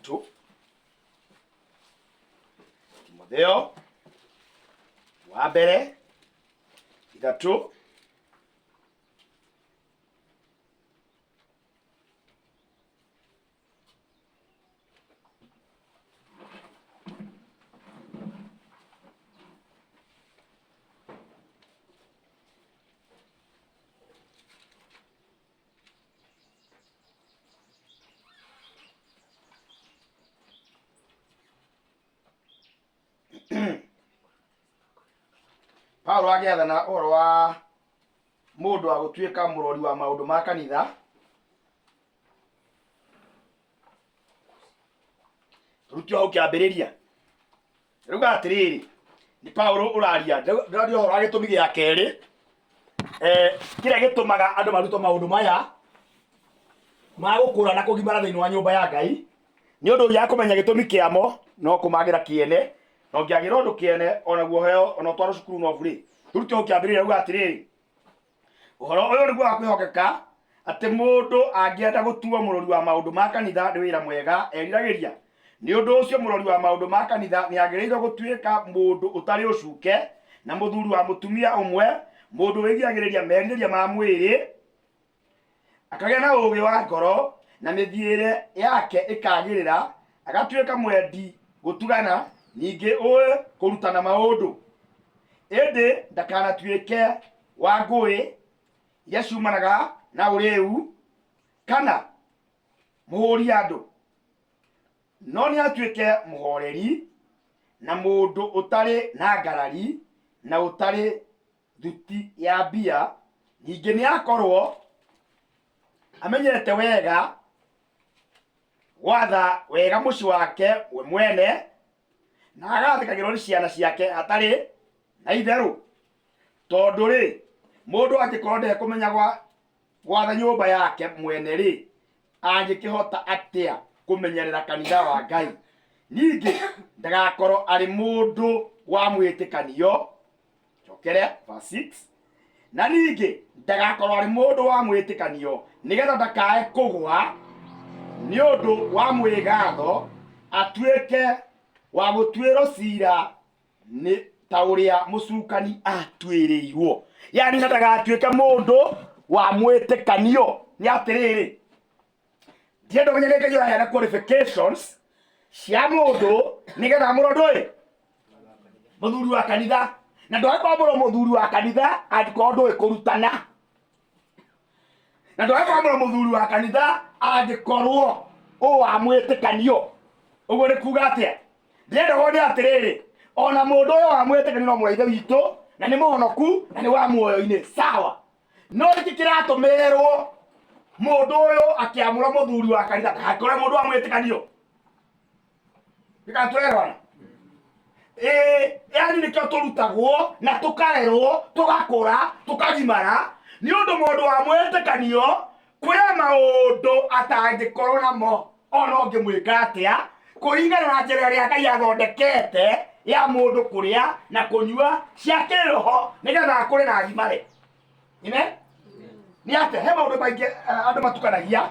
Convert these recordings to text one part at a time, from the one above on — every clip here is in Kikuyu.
Ithatũ. Timotheo wa mbere 3. Paulo agĩathana ũhoro wa mũndũ wa gũtuĩka mũrori wa maũndũ ma kanitha. Rutio hau kĩambĩrĩria. Rauga atĩrĩrĩ, nĩ Paulo ũraria, ndĩraria ũhoro wa gĩtũmi gĩa kerĩ, kĩrĩa gĩtũmaga andũ marutwo maũndũ maya ma gũkũra na kũgimara thĩinĩ wa nyũmba ya Ngai, nĩ ũndũ ũngĩaga kũmenya gĩtũmi kĩamo no kũmagĩra kĩene, na ũngĩagĩra ũndũ kĩene onaguo ũheo ona ũtwarwo cukuru no burĩ. Rutio hau kĩambĩrĩria rauga atĩrĩrĩ, Ũhoro ũyũ nĩguo wa kwĩhokeka, atĩ mũndũ angĩenda gũtuo mũrori wa maũndũ ma kanitha nĩ wĩra mwega eriragĩria. Nĩ ũndũ ũcio mũrori wa maũndũ ma kanitha nĩ agĩrĩirwo gũtuĩka mũndũ ũtarĩ ũcuke, na mũthuri wa mũtumia ũmwe, mũndũ wĩgiragĩrĩria merirĩria ma mwĩrĩ, akagĩa na ũũgĩ wa ngoro, na mĩthiĩre yake ĩkagĩrĩra, agatuĩka mwendi gũtugana, ningĩ ũĩ kũrutana maũndũ. Ĩndĩ ndakanatuĩke wa ngũĩ iria ciumanaga na ũrĩĩu kana mũhũri andũ, no nĩ atuĩke mũhoreri na mũndũ ũtarĩ na ngarari na ũtarĩ thuti ya mbia. Ningĩ nĩ akorwo amenyete wega gwatha wega mũciĩ wake we mwene, na agathĩkagĩrwo nĩ ciana ciake hatarĩ na itherũ. Tondũ-rĩ, mũndũ angĩkorwo ndekũmenya gwatha nyũmba yake mwene-rĩ, angĩkĩhota atĩa kũmenyerera kanitha wa Ngai? Ningĩ ndagakorwo arĩ mũndũ wa mwĩtĩkanio. Cokere verse 6. Na ningĩ ndagakorwo arĩ mũndũ wa mwĩtĩkanio, nĩgetha ndakae kũgwa nĩ ũndũ wa mwĩgatho, atuĩke wa gũtuĩrwo cira nĩ ta ũrĩa mũcukani atuĩrĩirwo. Yani na ndagatuĩke mũndũ wa mwĩtĩkanio. Nĩ atĩrĩrĩ, ndienda ũmenye nĩ Ngai ũraheana qualifications cia mũndũ nĩgetha amũre ũndũ ũyũ mũthuri wa kanitha, na ndwage kwamũrwo mũthuri wa kanitha angĩkorwo ndũĩ kũrutana, na ndwage kwamũrwo mũthuri wa kanitha angĩkorwo ũ wa mwĩtĩkanio. Ũguo nĩ kuga atĩa? Ndĩrenda wone atĩrĩrĩ, ona mũndũ ũyũ wa mwĩtĩkanio no mũrũ wa Ithe witũ, na nĩ mũhonoku, na nĩ wa muoyo-inĩ, sawa. No nĩkĩ kĩratũmĩrwo mũndũ ũyũ akĩamũra mũthuri wa kanitha ndagakorwo mũndũ wa mwĩtĩkanio? Nĩkatũrerwana? Ĩĩ, yani nĩkĩo tũrutagwo na tũkarerwo tũgakũra tũkagimara, nĩ ũndũ mũndũ wa mwĩtĩkanio kwĩ maũndũ atangĩkorwo namo ona ũngĩmwĩka atĩa, kũringana na njĩra ĩrĩa Ngai athondekete ya mũndũ kũrĩa na kũnyua cia kĩroho nĩgetha akũre na agimare. Amen? Nĩ atĩa? He maũndũ maingĩ andũ matukanagia,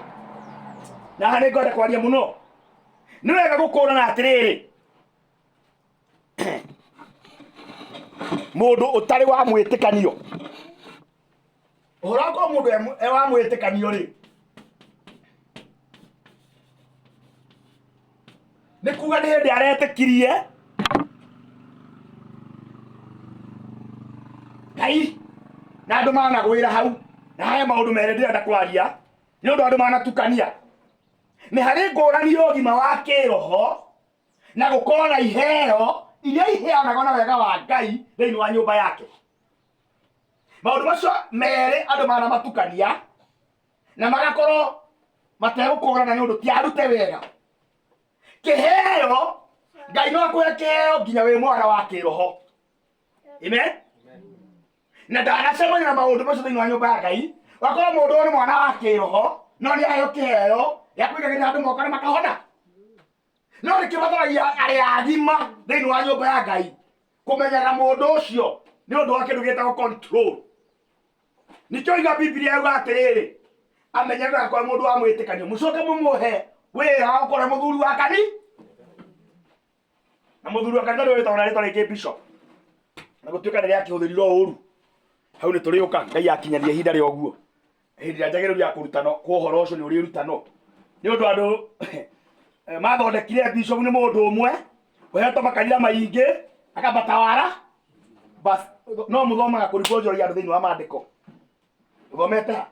na haha nĩ ngwenda kwaria mũno. Nĩ wega gũkũrana atĩrĩrĩ, mũndũ ũtarĩ wa mwĩtĩkanio, ũhoro wa korwo mũndũ e wa mwĩtĩkanio rĩ, nĩ kuga nĩ hĩndĩ aretĩkirie Ngai, na andũ managwĩra hau. Na he maũndũ merĩ ndĩrenda kwaria nĩ ũndũ andũ manatukania. Nĩ harĩ ngũrani ya ũgima wa kĩroho na gũkorwo na iheo iria iheanagwo na wega wa Ngai thĩinĩ wa nyũmba yake. Maũndũ macio merĩ andũ manamatukania na magakorwo mategũkũrana nĩ ũndũ ti arute wega. Kĩheo, Ngai no akũhe kĩheo nginya wĩ mwana wa kĩroho. Amen. Na ndanacemania na maũndũ macio thĩinĩ wa nyũmba ya Ngai, wakorwo mũndũ ũyũ nĩ mwana wa kĩroho no nĩ aheo kĩheo gĩa kũigagĩrĩra andũ moko na makahona. No nĩkĩo bataragia arĩa agima thĩinĩ wa nyũmba ya Ngai kũmenyaga mũndũ ũcio nĩ ũndũ wa kĩndũ gĩtagwo control. Nĩkĩo iga Bibilia yuga atĩrĩrĩ, amenyerera kwa mũndũ wa mwĩtĩkanio, mũcoke mũmũhe Wĩra wa gũkorwo mũthuri wa kani na mũthuri wa kanitha nĩwe wĩtagwo na rĩtwa rĩngĩ bishop, na gũtuĩka nĩ rĩakĩhũthĩrirwo ũru. Hau nĩ tũrĩũka Ngai akinyaria ihinda rĩa ũguo, hĩndĩ ĩrĩa njagĩrĩru ya kũrutano kwa ũhoro ũcio nĩ ũrĩrutano, nĩ ũndũ andũ mathondekire bishop nĩ mũndũ ũmwe ũhetwo makanitha maingĩ akamatawara. Bas no mũthomaga kũrigwo njororia andũ thĩinĩ wa maandĩko ũthomete ha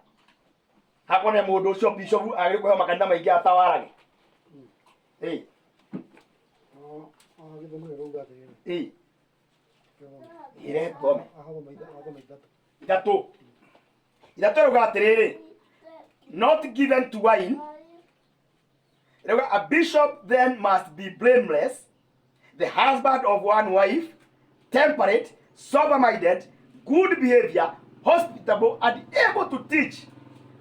hakwa nĩ mũndũ ũcio bishop agĩrĩirwo kũheo makanitha maingĩ atawarage. Ĩ. Gĩthomo gĩkauga atĩrĩrĩ. Ĩ, ire thome. Athoma athoma 3. 3 3 rauga atĩrĩrĩ, not given to wine. Rauga, "A bishop then must be blameless, the husband of one wife, temperate, sober minded, good behavior, hospitable and able to teach,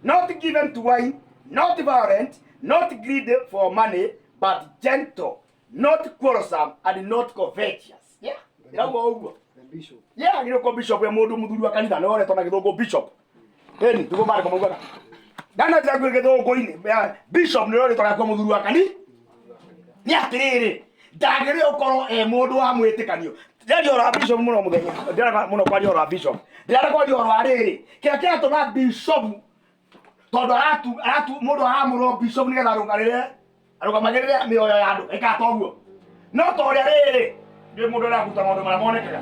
not given to wine, not violent, not greedy for money, but gentle, not quarrelsome and not covetous." Yeah, ĩrauga ũguo. The bishop. Yeah, agĩrĩirwo gũkorwo bishop we mũndũ mũthuri wa kanitha nĩ woretwo na gĩthũngũ bishop. Ĩni nĩguo maandĩko maugaga ndana njĩra nguĩ gĩthũngũ-inĩ ya, bishop nĩ rĩtwa rĩakwa mũthuri wa kanitha. Nĩ atĩrĩrĩ, ndagĩrĩirwo gũkorwo e mũndũ wa mwĩtĩkanio. Ndĩraria ũhoro wa bishop mũno mũthenya, ndĩrenda mũno kwaria ũhoro wa bishop, ndĩrenda kwaria ũhoro wa rĩrĩ kĩrĩa kĩratũma bishop, tondũ aratu aratu mũndũ aramũrwo bishop nĩgetha arũgarĩre arũgamagĩrĩre mĩoyo ya andũ ĩka toguo. No ta ũrĩa rĩrĩ ndĩ mũndũ ũrĩa kũruta maũndũ marĩa monekaga,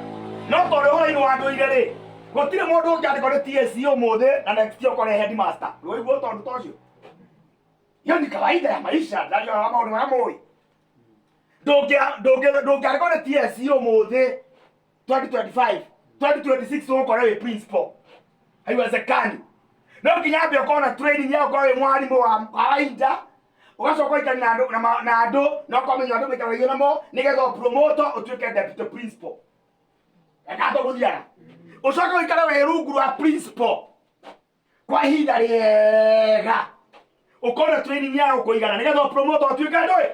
no ta ũrĩa ũhoro-inĩ wa ndũire rĩ, gũtirĩ mũndũ ũngĩandĩkwo nĩ TSC ũmũthĩ na next year ũkore headmaster. Ũiguo tondũ ta ũcio hiyo ni kawaida ya maisha. Ndaria wa maũndũ marĩa mũĩ, ndũngĩandĩkwo nĩ TSC ũmũthĩ 2025, 2026 ũgũkorwo wĩ principal. Haiwezekani. No nginya ambe ũkorwo na training ya ũkorwo wĩ mwarimũ wa kawaida, ũgacoka ũikari na andũ na andũ na ũkamenya andũ maikaragio namo nĩgetha ũpromote ũtuĩke deputy principal. Eka tũgũthiaga ũcoke ũikare wĩ rungu rwa principal kwa ihinda rĩega, ũkorwo na training ya gũkũigana nĩgetha ũpromote ũtuĩke ndũĩ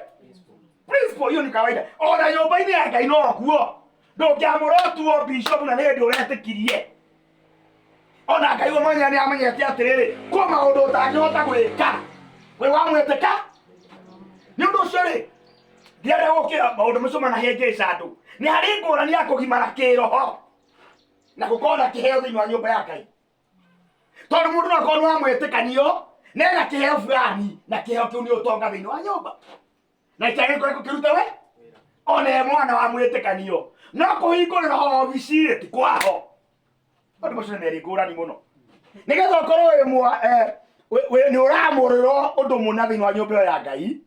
principal. Hiyo ni kawaida. Ona nyũmba-inĩ ya Ngai no kuo, ndũngĩamũra ũtuo bishop na nĩ hĩndĩ ũretĩkirie. Ona Ngai we mwene nĩ amenyete atĩrĩrĩ, kwĩ maũndũ ũtangĩhota gwĩka wĩ wamwĩtĩka. Nĩ ũndũ ũcio rĩ, ndienda gũkĩra maũndũ macio manahĩngĩca andũ. Nĩ harĩ ngũrani ya kũgimara kĩroho na gũkorwo na kĩheo thĩinĩ wa nyũmba ya Ngai, tondũ mũndũ no akorwo nĩ wa mwĩtĩkanio nena kĩheo fulani, na kĩheo kĩu nĩ ũtonga thĩinĩ wa nyũmba na kĩagĩrĩirwo gũkĩruta we ona e mwana wa mwĩtĩkanio. No kũhingũrĩra obici rĩ, ti kwaho. Maũndũ macio nĩ merĩ ngũrani mũno. Nĩgetha ũkorwo wĩ nĩ ũramũrĩrwo ũndũ mũna thĩinĩ wa nyũmba ĩyo ya Ngai,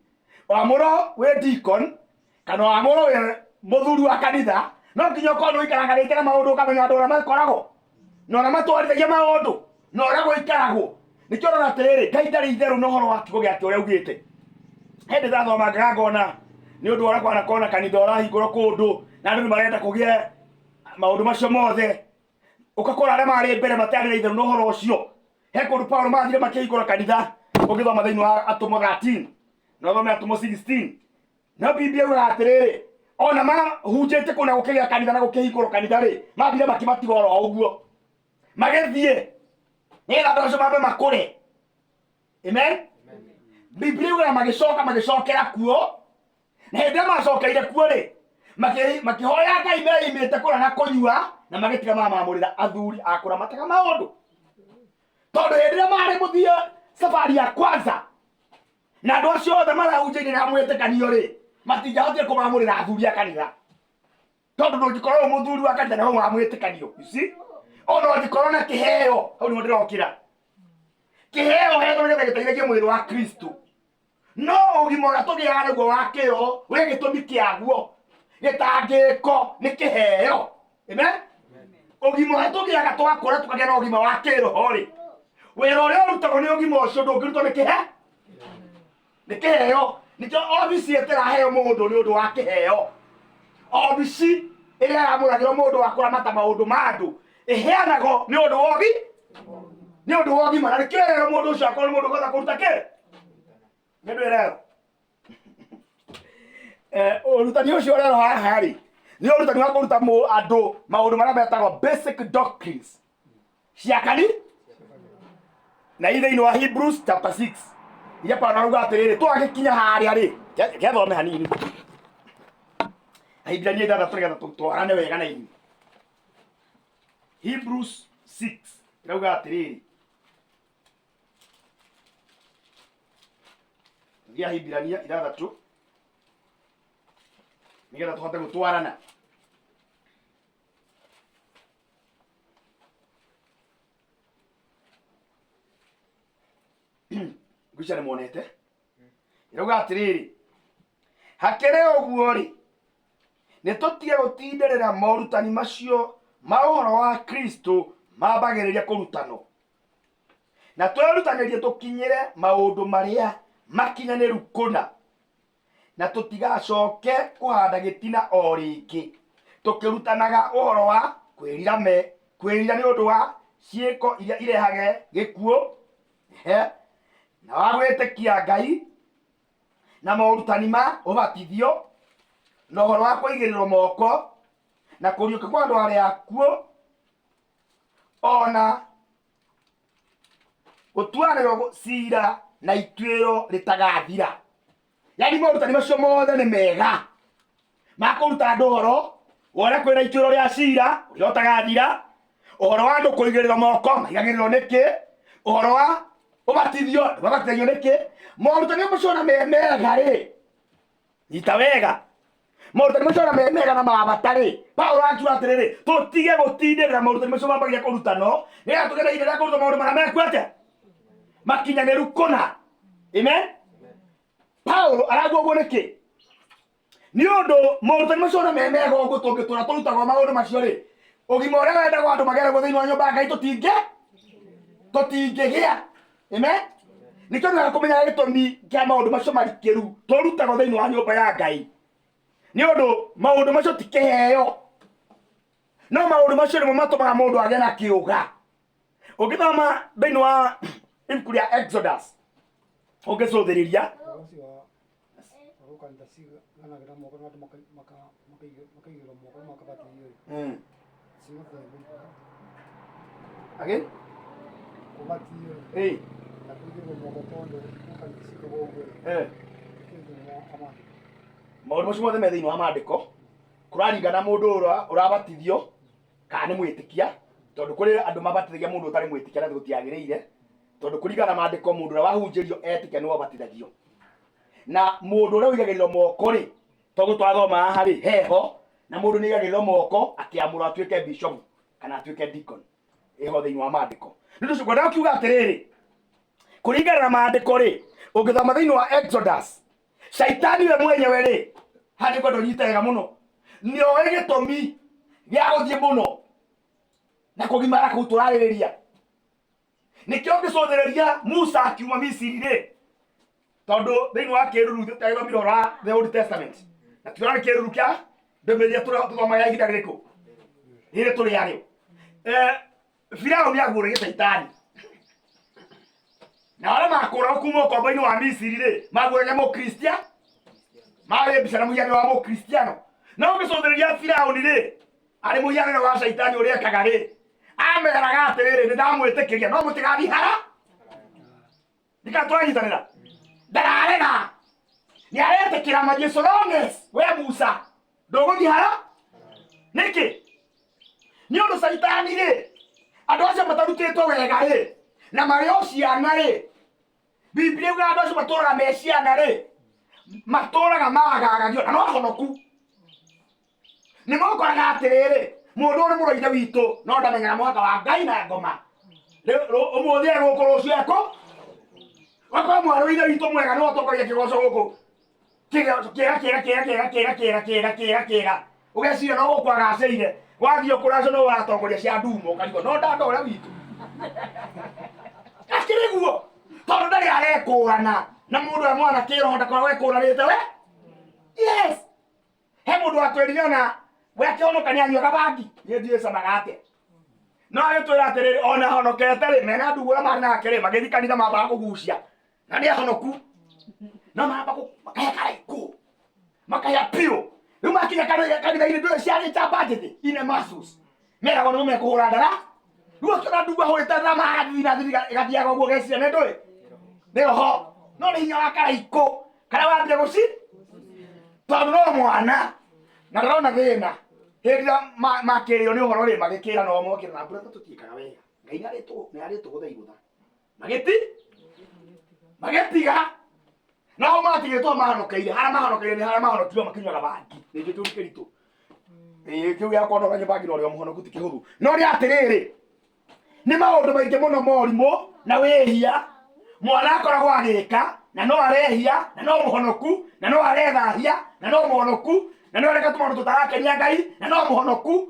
wamũrwo wĩ deacon kana wamũrwo wĩ mũthuri wa kanitha, no nginya ũkorwo nĩ ũikaranganĩte na maũndũ, ũkamenya andũ ũrĩa makoragwo na ũrĩa matwarithagia maũndũ na ũrĩa gũikaragwo. Nĩkĩo ũrona atĩrĩrĩ, Ngai ndarĩ itherũ na ũhoro wa kiugo gĩake ũrĩa augĩte. Hĩndĩ ndathoma ngona nĩ ũndũ wa ũrĩa kwana kanitha ũrahingũrwo kũndũ na andũ nĩ marenda kũgĩe maũndũ macio mothe, ũgakora arĩa marĩ mbere matiarĩ na itherũ na ũhoro ũcio. He kũndũ Paulo mathire makĩhingũra kanitha, ũngĩthoma thĩinĩ wa Atũmwo 13 na ũthome Atũmwo 16, no Biblia yugaga atĩrĩrĩ, ona mahunjĩtie kũna gũkĩgĩa kanitha na gũkĩhingũrwo kanitha rĩ, mambire makĩmatiga oro ũguo magĩthiĩ nĩgetha andũ acio mambe makũre. Amen. Biblia yugaga magĩcoka magĩcokera kuo, na hĩndĩ ĩrĩa macokeire kuo rĩ, makĩhoya Ngai meimĩte kũrĩa na kũnyua, na magĩtiga mamamũrĩra athuri a kũramataga maũndũ, tondũ hĩndĩ ĩrĩa marĩ mũthiĩ safari ya kwanza na andũ acio othe marahunjĩire na mwĩtĩkanio rĩ, matingĩahotire kũmamũrĩra athuri a kanitha, tondũ ndũngĩkorwo wĩ mũthuri wa kanitha na wa mwĩtĩkanio. You see, ona ũngĩkorwo na kĩheo, hau nĩho ndĩrokĩra, kĩheo hetwo nĩgetha gĩteithagie mwĩrĩ wa Kristo, no ũgima ũrĩa tũgĩaga naguo wa kĩroho wĩ gĩtũmi kĩaguo gĩtangĩko nĩ kĩheo. Amen. Ũgima ũrĩa tũgĩaga twakũra tũkagĩa na ũgima wa kĩroho rĩ, wĩra ũrĩa ũrutagwo nĩ ũgima ũcio ndũngĩrutwo nĩ kĩhe nĩ kĩheo. Nĩkĩo obici ĩtĩraheo mũndũ nĩ ũndũ wa kĩheo. Obici ĩrĩa yamũragĩrwo mũndũ wa kũramata maũndũ ma andũ ĩheanagwo nĩ ũndũ wa ũgi nĩ ũndũ wa ũgima, na nĩkĩo ĩrerwo mũndũ ũcio akorwo nĩ mũndũ ũkũhota kũruta kĩ nĩ ũndũ ĩrerwo. Ũrutani ũcio ũrerwo haha rĩ, nĩ ũrutani wa kũruta andũ maũndũ marĩa metagwo basic doctrines cia kani na i thĩinĩ wa Hebrews chapter 6. Iria Paulo arauga atĩrĩrĩ, twagĩkinya harĩa rĩ, gethome hanini Ahibirania 6 nĩgetha tũtwarane wega na inyuĩ. Hebrews 6 ĩrauga atĩrĩrĩ, tũthiĩ Ahibirania 6 nĩgetha tũhote gũtwarana. Ngwĩciria nĩ muonete. Ĩrauga atĩrĩrĩ, hakĩrĩ ũguo rĩ, nĩ tũtige gũtindĩrĩra morutani macio ma ũhoro wa Kristo mambagĩrĩria kũrutanwo, na twerutanĩrie tũkinyĩre maũndũ marĩa makinyanĩru kũna, na tũtigacoke kũhanda gĩtina o rĩngĩ, tũkĩrutanaga ũhoro wa kwĩrira me kwĩrira nĩ ũndũ wa ciĩko iria irehage gĩkuũ, he, na wa gwĩtĩkia Ngai, na morutani ma ũbatithio, na ũhoro wa kũigĩrĩrwo moko, na kũriũka kwa andũ arĩa akuũ, ona gũtuanĩrwo cira na ituĩro rĩtagathira. Yani morutani macio mothe nĩ mega ma kũruta andũ ũhoro wa ũrĩa kwĩna ituĩro rĩa cira ũrĩa ũtagathira, ũhoro wa andũ kũigĩrĩrwo moko maigagĩrĩrwo nĩkĩ, ũhoro wa ũbatithio andũ mabatithagio nĩkĩ. Morutani macio ona me mega rĩ, nyita wega, morutani macio ona me mega na ma bata rĩ, Paulo akiuga atĩrĩrĩ, tũtige gũtindĩrĩra morutani macio mambagia kũrutano, nĩgetha tũgĩe na ihinda rĩa kũruta maũndũ marĩa mekuo atĩa makinyanĩru kũna. Amen. Paulo arauga ũguo nĩkĩ? Nĩ ũndũ morutani macio ona me mega ũguo tũngĩtũra tũrutagwo maũndũ macio rĩ, ũgima ũrĩa wendagwo andũ mageragwo thĩinĩ wa nyũmba ya Ngai tũtingĩgĩa. Amen. Nĩkĩo nĩ wega kũmenya gĩtũmi kĩa maũndũ macio marikĩru tũrutagwo thĩinĩ wa nyũmba ya Ngai, nĩ ũndũ maũndũ macio ti kĩheo, no maũndũ macio nĩmo matũmaga mũndũ agĩe na kĩũga. Ũngĩthoma thĩinĩ wa ibuku rĩa Exodus, ũngĩcũthĩrĩria Ũhoro ũcio wa wa kanitha ciganagĩra moko na andũ makaigĩrwo moko makabatithio rĩ, it's not the book. Again? Kũbatithio rĩ, na kũigĩrwo moko tondũ nĩ kanitha ciĩkagwo ũguo rĩ, ti thĩinĩ wa maandĩko. Maũndũ macio mothe me thĩinĩ wa maandĩko, kũraringana mũndũ ũrĩa ũrabatithio kana nĩ mwĩtĩkia, tondũ kũrĩ andũ mabatithagia mũndũ ũtarĩ mwĩtĩkia na gũtiagĩrĩire, tondũ kũringana na maandĩko mũndũ ũrĩa wahunjĩrio etĩkia nĩwe ũbatithagio. Na mũndũ ũrĩa ũigagĩrĩrwo moko rĩ, tondũ twathoma haha rĩ, heho na mũndũ nĩ aigagĩrĩrwo moko akĩamũrwo atuĩke bishop kana atuĩke deacon, ĩho thĩinĩ wa maandĩko. Nĩ ũndũ ũcio ngwendaga kuga atĩrĩrĩ, kũringana na maandĩko rĩ, ũngĩthoma thĩinĩ wa Exodus, Shaitani we mwenyewe rĩ, haha nĩ ngwenda ũnyite wega mũno, nĩoĩ gĩtũmi gĩa gũthiĩ mũno na kũgimara kũu tũrarĩrĩria. Nĩkĩo ũngĩcũthĩrĩria Musa akiuma Misiri rĩ, tondũ thĩinĩ wa kĩruru tũtagĩthomire ũhoro wa the Old Testament, na tũrarĩ kĩruru kĩa ndũmĩrĩri ĩrĩa tũthomaga ya ihinda rĩrĩkũ rĩrĩ tũrĩ arĩo. Firaũni aguũrĩire Shaitani, na arĩa makũragwo kuma ũkombo-inĩ wa Misiri rĩ, maguũragia mũkristia, marĩ mbica na mũhianĩre wa mũkristiano. No ũngĩcũthĩrĩria Firaũni rĩ, arĩ mũhianĩre wa Shaitani ũrĩa ekaga rĩ, ameraga atĩrĩrĩ, nĩ ndamwĩtĩkĩria no mũtigathiĩ hara ndika tũranyitanĩra. Ndararega, nĩ aretĩkĩra mathiĩ, so long as we Musa ndũgũthiĩ hara. Nĩkĩ? Nĩ ũndũ Caitani rĩ, andũ acio matarutĩtwo wega rĩ, na marĩ o ciana rĩ, Biblia yugaga andũ acio matũraga me ciana rĩ, matũraga magagagio na no ahonoku. Nĩ mokoraga atĩrĩrĩ, mũndũ ũyũ nĩ mũrũ wa ithe witũ, no ndamenyaga mũhaka wa Ngai na ngoma. Ũmũthĩ e gũkũ, rũciũ ekũ. Wakorwo mwarĩ wa ithe witũ mwega nĩwe ũtongoria kĩgoco gũkũ, kĩgoco kĩega kĩega kĩega kĩega kĩega kĩega kĩega kĩega kĩega, ũgeciria no gũkũ agacĩire, wathiĩ ũkũraco no ũratongoria cia ndumo, ũkarigwo no ndanda ũrĩa witũ akĩrĩ guo, tondũ ndarĩ arekũrana na mũndũ ũrĩa mwana kĩroho ndakoragwo ekũranĩte we. Yes, he mũndũ watwĩrire ona we akĩhonoka nĩ anyuaga bangi, niĩ ndiũĩ camaga atĩa, no agĩtwĩra atĩrĩrĩ, ona honokete rĩ, mena ndugu ũrĩa marĩ nake rĩ, magĩthiĩ kanitha mambaga kũgucia na nĩ ahonoku, no mamba makahĩa karaikũ makahĩa piũ. Rĩu makinya kanitha-inĩ ndũĩ ciarĩ njamba njĩthĩ ine masus meragwo nĩmo mekũhũra ndara. Rĩu akĩona ndugu ahũrĩte ndara magathiĩ na thiri ĩgathiaga ũguo, geciria nĩ ndũĩ nĩ roho. No nĩ hinya wa karaikũ karĩa wambia gũci tondũ no mwana na ndarona thĩna. Hĩndĩ ĩrĩa makĩrĩo nĩ ũhoro rĩ, magĩkĩra no mokĩra na mbura tũtiĩkaga wega. Ngai nĩ arĩtũgũtha igũtha. Magĩti magĩtiga na hau matigĩtwo mahonokeire harĩa mahonokeire nĩ harĩa mahonokirwo makĩnyuaga bangi. Nĩkĩo kĩu kĩritũ. Ĩĩ kĩu gĩa kuona ũkanyua bangi na ũrĩ o mũhonoku ti kĩhũthũ. No nĩ atĩrĩrĩ, nĩ maũndũ maingĩ mũno morimũ na wĩhia mwana akoragwo agĩka na no arehia na no mũhonoku na no arethahia na no mũhonoku na no areka tũmaũndũ tũtarakenia Ngai na no mũhonoku.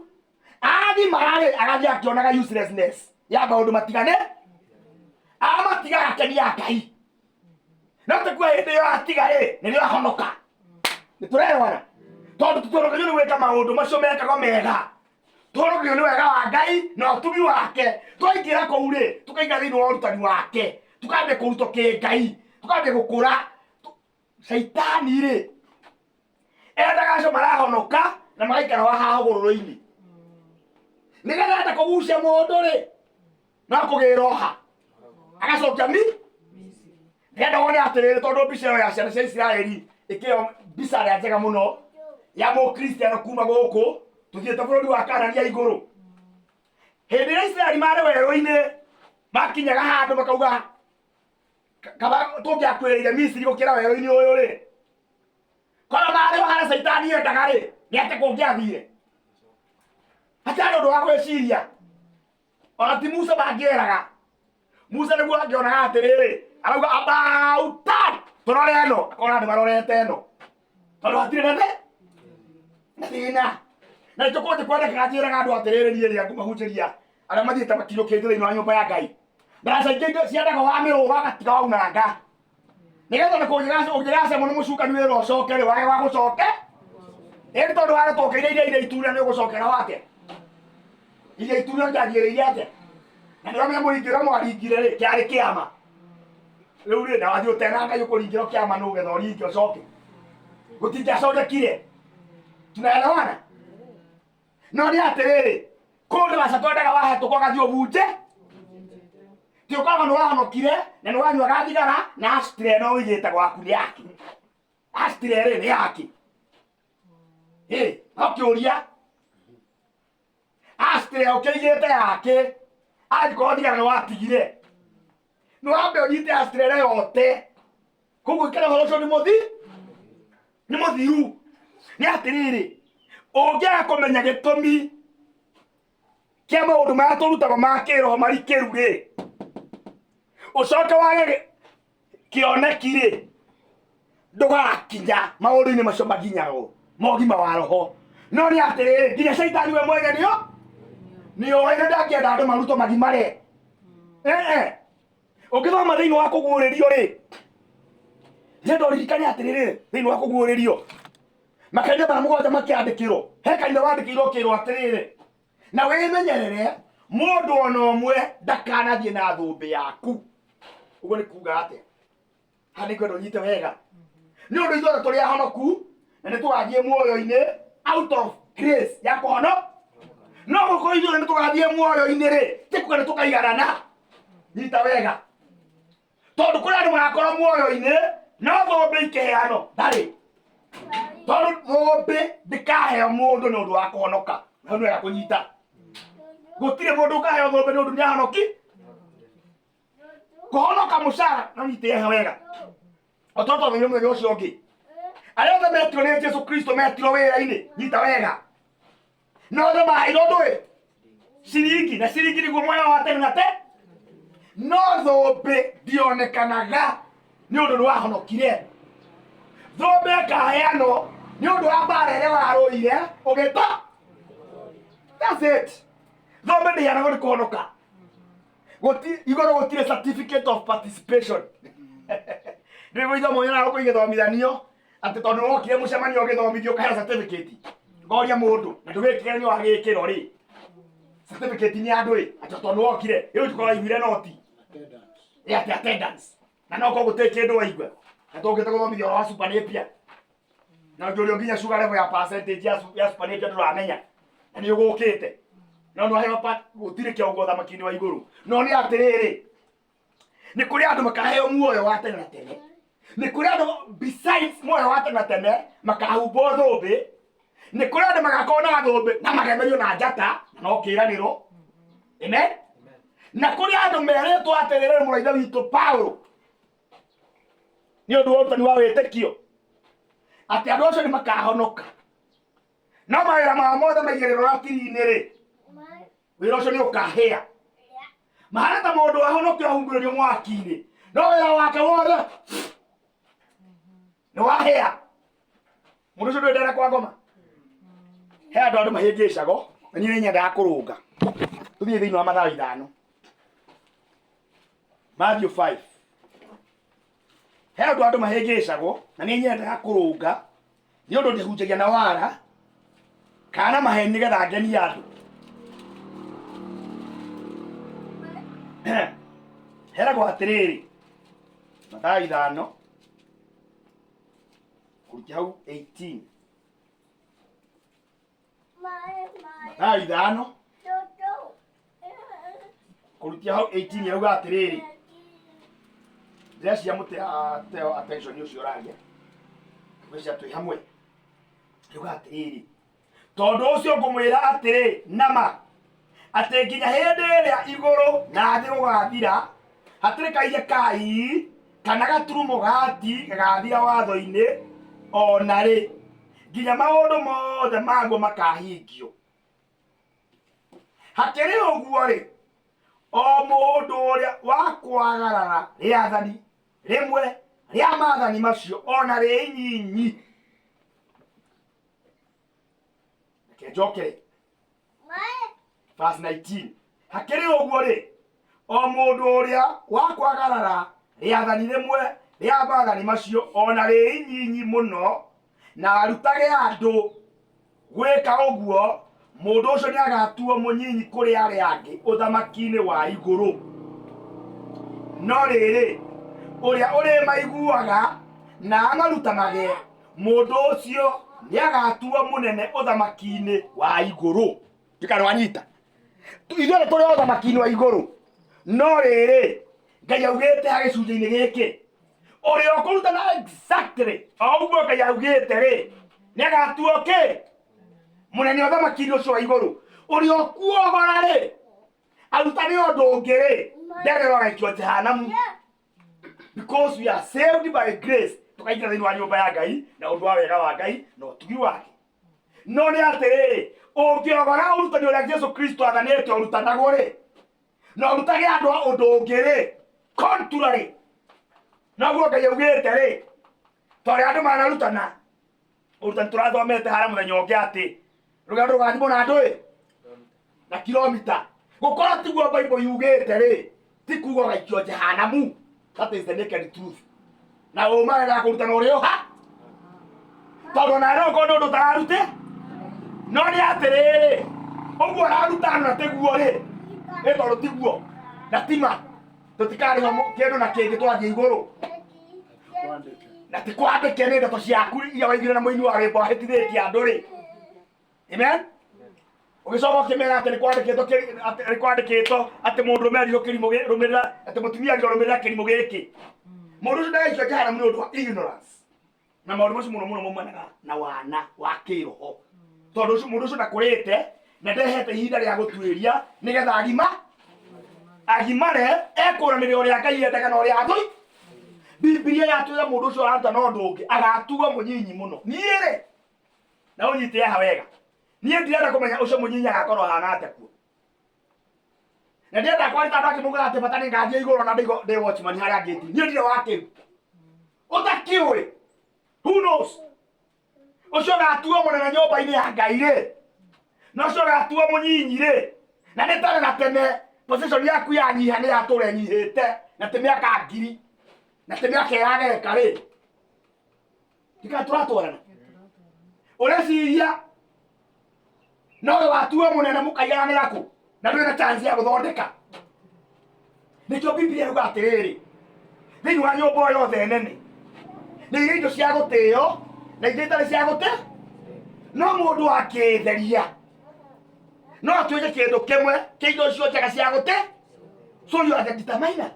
Agimara-rĩ, agathiĩ akĩonaga uselessness ya maũndũ matigane, amatiga agakenia Ngai. No tĩkua hĩndĩ ĩyo atiga-rĩ, nĩrĩo ahonoka. Nĩ tũrewana? Tondũ tũtũhonokagio nĩ gwĩka maũndũ macio mekagwo mega. Tũhonokagio nĩ wega wa Ngai na ũtugi wake. Twaingĩra kũu rĩ, tũkaingĩra thĩinĩ wa ũrutani wake, tukambia kũrutwo kĩngai, tukambia gũkũra. Caitani rĩ, endaga acio marahonoka na magaikara wa haha hũgũrũrũ-inĩ nĩgetha enda kũgucia mũndũ rĩ, no kũgĩra oha agacokia mi ndĩrenda wone atĩrĩrĩ, tondũ mbica ĩyo ya ciana cia Isiraeli ĩkĩo mbica ĩrĩa njega mũno ya mũkristiano kuma gũkũ tũthiĩte bũrũri wa Kanani ya igũrũ. Hĩndĩ ĩrĩa Isiraeli marĩ werũ-inĩ makinyaga handũ makauga kaba tũngĩakuĩrĩire Misiri gũkĩra werũ-inĩ ũyũ rĩ, korwo marĩ o harĩa Caitani endaga rĩ, nĩ atĩ kũngĩathire hatirĩ ũndũ wa gwĩciria. Ona ti Musa mangĩeraga, Musa nĩguo angĩonaga atĩrĩrĩ, arauga about time tũrore ĩno, akona andũ marorete ĩno tondũ hatirĩ na na thĩna. Na nĩkĩo kũngĩ kwendekaga njĩraga andũ atĩrĩrĩ, niĩ rĩrĩa ngũmahunjĩria arĩa mathiĩte makinyũkĩte thĩinĩ wa nyũmba ya Ngai, ndaraca ingĩ indo ciendaga wamĩrũga gatiga waunanga nĩgetha na ũngĩgacemwo nĩ mũcukani wĩra ũcoke rĩ, wage wa gũcoke ĩndĩ tondũ ware tũkĩire iria iria itune nĩ ũgũcokera wake iria itune ũngĩathiĩrĩire atĩa? Na nĩo mũringĩro mwaringire rĩ, kĩarĩ kĩama rĩu rĩ, na wathiĩ ũtena Ngai ũkũringĩro kĩama nũ getha ũringe ũcoke gũtingĩacokekire. Tunaelewana? No nĩ atĩrĩrĩ, kũndũ aca twendaga wahetũka ũgathiĩ ũbunje ti ũkoragwo nĩ wahonokire na nĩ wanyuaga thigara na ashtray ĩno ũigĩte gwaku nĩ yake, ashtray rĩ nĩ yake. Ĩ no kĩũria, ashtray ũkĩigĩte yake angĩkorwo thigara nĩ watigire, nĩ wambe ũnyite ashtray ĩrĩa yote koguo ikara ũhoro ũcio nĩ mũthi nĩ mũthiru. Nĩ atĩrĩrĩ, ũngĩaga kũmenya gĩtũmi kĩa maũndũ marĩa tũrutagwo ma kĩroho marikĩru rĩ, ũcoke wage kĩoneki rĩ, ndũgakinya maũndũ-inĩ macio makinyagwo ma ũgima wa roho. No nĩ atĩrĩrĩ, nginya caitani we mwene nĩo nĩoĩ na ndangĩenda andũ marutwo magimare. Eh, ũngĩthoma thĩinĩ wa kũguũrĩrio rĩ, ndĩrenda ũririkane atĩrĩrĩ, thĩinĩ wa kũguũrĩrio makanitha mara mũgwanja makĩandĩkĩrwo, he kanitha wandĩkĩirwo ũkĩrwo atĩrĩrĩ, na wĩmenyerere mũndũ ona ũmwe ndakanathiĩ na thũmbĩ yaku. Ũguo nĩ kuga atĩa? Haha nĩ ngwenda ũnyite wega, nĩ ũndũ ithuothe tũrĩ ahonoku na nĩ tũgathiĩ muoyo-inĩ out of grace ya kũhono. No gũkorwo ithuothe nĩ tũgathiĩ muoyo-inĩ rĩ, ti kuga nĩ tũkaiganana. Nyita wega, tondũ kũrĩ andũ magakorwo muoyo-inĩ no thũmbĩ ikĩheanwo ndarĩ, tondũ thũmbĩ ndĩkaheo mũndũ nĩ ũndũ wa kũhonoka. Hau nĩ wega kũnyita, gũtirĩ mũndũ ũkaheo thũmbĩ nĩ ũndũ nĩ ahonoki kũhonoka mũcara. No nyite wega, o tondũ twathomire mũthenya ũcio ũngĩ, arĩa othe metirwo nĩ Jesu Kristo metirwo wĩra-inĩ. Nyita wega, no othe maheirwo ndũĩ ciringi na ciringi nĩguo muoyo wa tene na te no thũmbĩ ndionekanaga nĩ ũndũ nĩ wahonokire. Thũmbĩ ĩkaheanwo nĩ ũndũ wa mbara ĩrĩa warũire ũgĩta. That's it. Thũmbĩ ndĩheanagwo nĩ kũhonoka. Gũti igũrũ gũtirĩ certificate of participation. Nĩ gũithomwo nyonaga gũkũ igĩthomithanio atĩ tondũ wokire mũcemanio ũgĩthomithio ũkaheo certificate. Ngoria mũndũ na ndũgĩkĩgeranio wagĩkĩrwo rĩ, certificate nĩ andũ ĩ atĩ tondũ wokire rĩu tũkorwo waiguire noti ĩ atĩ attendance na no korwo gũtirĩ kĩndũ waigua na tũngĩte gũthomithio ũhoro wa super napier na njũrio nginya sugar level ya percentage ya super napier ndũramenya na nĩ ũgũkĩte no nĩ waheo gũtirĩ kĩa ũguo thamaki-inĩ wa igũrũ. No nĩ atĩrĩrĩ, nĩ kũrĩ andũ makaheo muoyo wa tene na tene. Nĩ kũrĩ andũ besides muoyo wa tene na tene makahumbwo thũmbĩ. Nĩ kũrĩ andũ magakorwo na thũmbĩ na magemerio na njata na no kĩĩranĩro. Amen. Na kũrĩ andũ merĩtwo atĩrĩrĩ mũrũ wa ithe witũ Paulo nĩ ũndũ wa ũrutani wa wĩtĩkio atĩ andũ acio nĩ makahonoka no mawĩra mao mothe maigĩrĩrwo ratiri-inĩ rĩ wĩra ũcio nĩ ũkahĩa mahana ta mũndũ wahonokio ahungurĩrio mwaki-inĩ no wĩra wake wothe nĩ wahĩa. Mũndũ ũcio ndwendera kwa ngoma. He andũ andũ mahĩngĩcago na niĩ nĩ nyendaga kũrũnga. Tũthiĩ thĩinĩ wa Mathayo 5, Matthew 5. He andũ andũ mahĩngĩcagwo na nĩ nyendaga kũrũnga nĩ ũndũ ndĩhunjagia na wara kana na maheni nĩgetha ngenie andũ. Heragwo atĩrĩrĩ, Mathayo 5 kũruta hau 18, Mathayo 5 kũrutia hau 18 yauga atĩrĩrĩ, ndĩrecia mũtĩ teo attention ũcio ũraria ngwĩcia twĩ hamwe. Yauga atĩrĩrĩ, tondũ ũcio ngũmwĩra atĩrĩ nama atĩ nginya hĩndĩ ĩrĩa igũrũ na thĩ gũgathira hatirĩ kaige kai kana gaturumo gati gagathira watho-inĩ o na rĩ, nginya maũndũ mothe maguo makahingio. Hakĩrĩ ũguo rĩ, o mũndũ ũrĩa wa kwagarara rĩathani rĩmwe rĩa maathani macio o na rĩ inyinyi. Reke njokere verse 19. Hakĩrĩ ũguo rĩ, o mũndũ ũrĩa wa kwagarara rĩathani rĩmwe rĩa maathani macio o na rĩ inyinyi mũno na arutage andũ gwĩka ũguo, mũndũ ũcio nĩ agatuo mũnyinyi kũrĩ arĩa angĩ ũthamaki-inĩ wa igũrũ. No rĩrĩ, ũrĩa ũrĩmaiguaga na amarutanage, mũndũ ũcio nĩ agatuo mũnene ũthamaki-inĩ wa igũrũ. Ndikana wanyita, ithuothe tũrĩ ũthamaki-inĩ wa igũrũ, no rĩrĩ, Ngai augĩte ha gĩcunjĩ-inĩ gĩkĩ ũrĩa ũkũrutana exactly o ũguo Ngai augĩte rĩ, nĩ agatuo kĩ mũnene ũthamaki-inĩ ũcio wa igũrũ. Ũrĩa ũkuogora rĩ, arutane ũndũ ũngĩ rĩ, nderero agaikio jehanamu, because we are saved by grace. Tukaingĩra thĩinĩ wa nyũmba ya Ngai na ũndũ wa wega wa Ngai na ũtugi wake. No nĩ atĩrĩrĩ, ũngĩogora ũrutani ũrĩa Jesu Kristo athanĩte ũrutanagwo rĩ, na ũrutage andũ a ũndũ ũngĩ rĩ, contrary noguo Ngai augĩte rĩ, tondũ andũ manarutana ũrutani tũrathomete harĩa mũthenya ũngĩ atĩ rũgendo rũgathimwo na andũ ĩ na kilomita, gũkorwo tiguo Bible yugĩte rĩ, ti kuga ũgaikio jehanamu. That is the naked truth. Na ũma wega kũrutana ũrĩ ũha tondũ ona no ũkorwo nĩ ũndũ ũtararute, no nĩ atĩrĩrĩ, ũguo ũraruta na tiguo rĩ, ĩ tondũ tiguo na tima tũtikarĩhwo kĩndũ na kĩngĩ twathiĩ igũrũ na ti kwandĩke nĩ ndeto ciaku iria waigire na mũini wa rwĩmbo ahĩtithĩtie andũ rĩ. Amen. Ũgĩcoka ũkĩmera atĩ nĩ kwandĩkĩtwo atĩ nĩ kwandĩkĩtwo atĩ mũndũrũme arirwo kĩrimũ rũmĩrĩra, atĩ mũtumia arirwo rũmĩrĩra kĩrimũ gĩkĩ. Mũndũ ũcio ndagaikio jehanamu nĩ ũndũ wa ignorance. Na maũndũ macio mũno mũno maumanaga na wana wa kĩroho. Tondũ ũcio mũndũ ũcio ndakũrĩte na ndehete ihinda rĩa gũtuĩria nĩgetha agima agimare ekũranĩre ũrĩa Ngai endaga na ũrĩa athũi. Bibilia yatwĩra mũndũ ũcio ũraruta na ũndũ ũngĩ agatuo mũnyinyi mũno. Niĩ rĩ, na ũnyite haha wega, niĩ ndirenda kũmenya ũcio mũnyinyi agakorwo ahana atĩa kuo, na ndirenda kwarĩta andũ akĩmaugaga atĩ bata nĩ ngathiĩ igũrũ na ndĩ watchman harĩa ngĩti. Niĩ ndirĩ wa kĩu ũtakĩũĩ. Who knows, ũcio ũgatuo mũnene nyũmba-inĩ ya Ngai rĩ, na ũcio ũgatuo mũnyinyi rĩ, na nĩ tene na tene position yaku yanyiha nĩ yatũra ĩnyihĩte na ti mĩaka ngiri na ti mĩaka ĩragereka rĩ, ndikana tũratwarana. Ũreciria nowe watuo mũnene mũkaiganĩra kũ na ndũrĩ na chance ya gũthondeka? Nĩkĩo Biblia yuga atĩrĩrĩ, thĩinĩ wa nyũmba o yothe nene nĩ irĩ indo cia gũtĩo na ingĩ itarĩ cia gũte, no mũndũ akĩtheria no atuĩke kĩndũ kĩmwe kĩa indo icio njega cia gũte. So you are the determiner.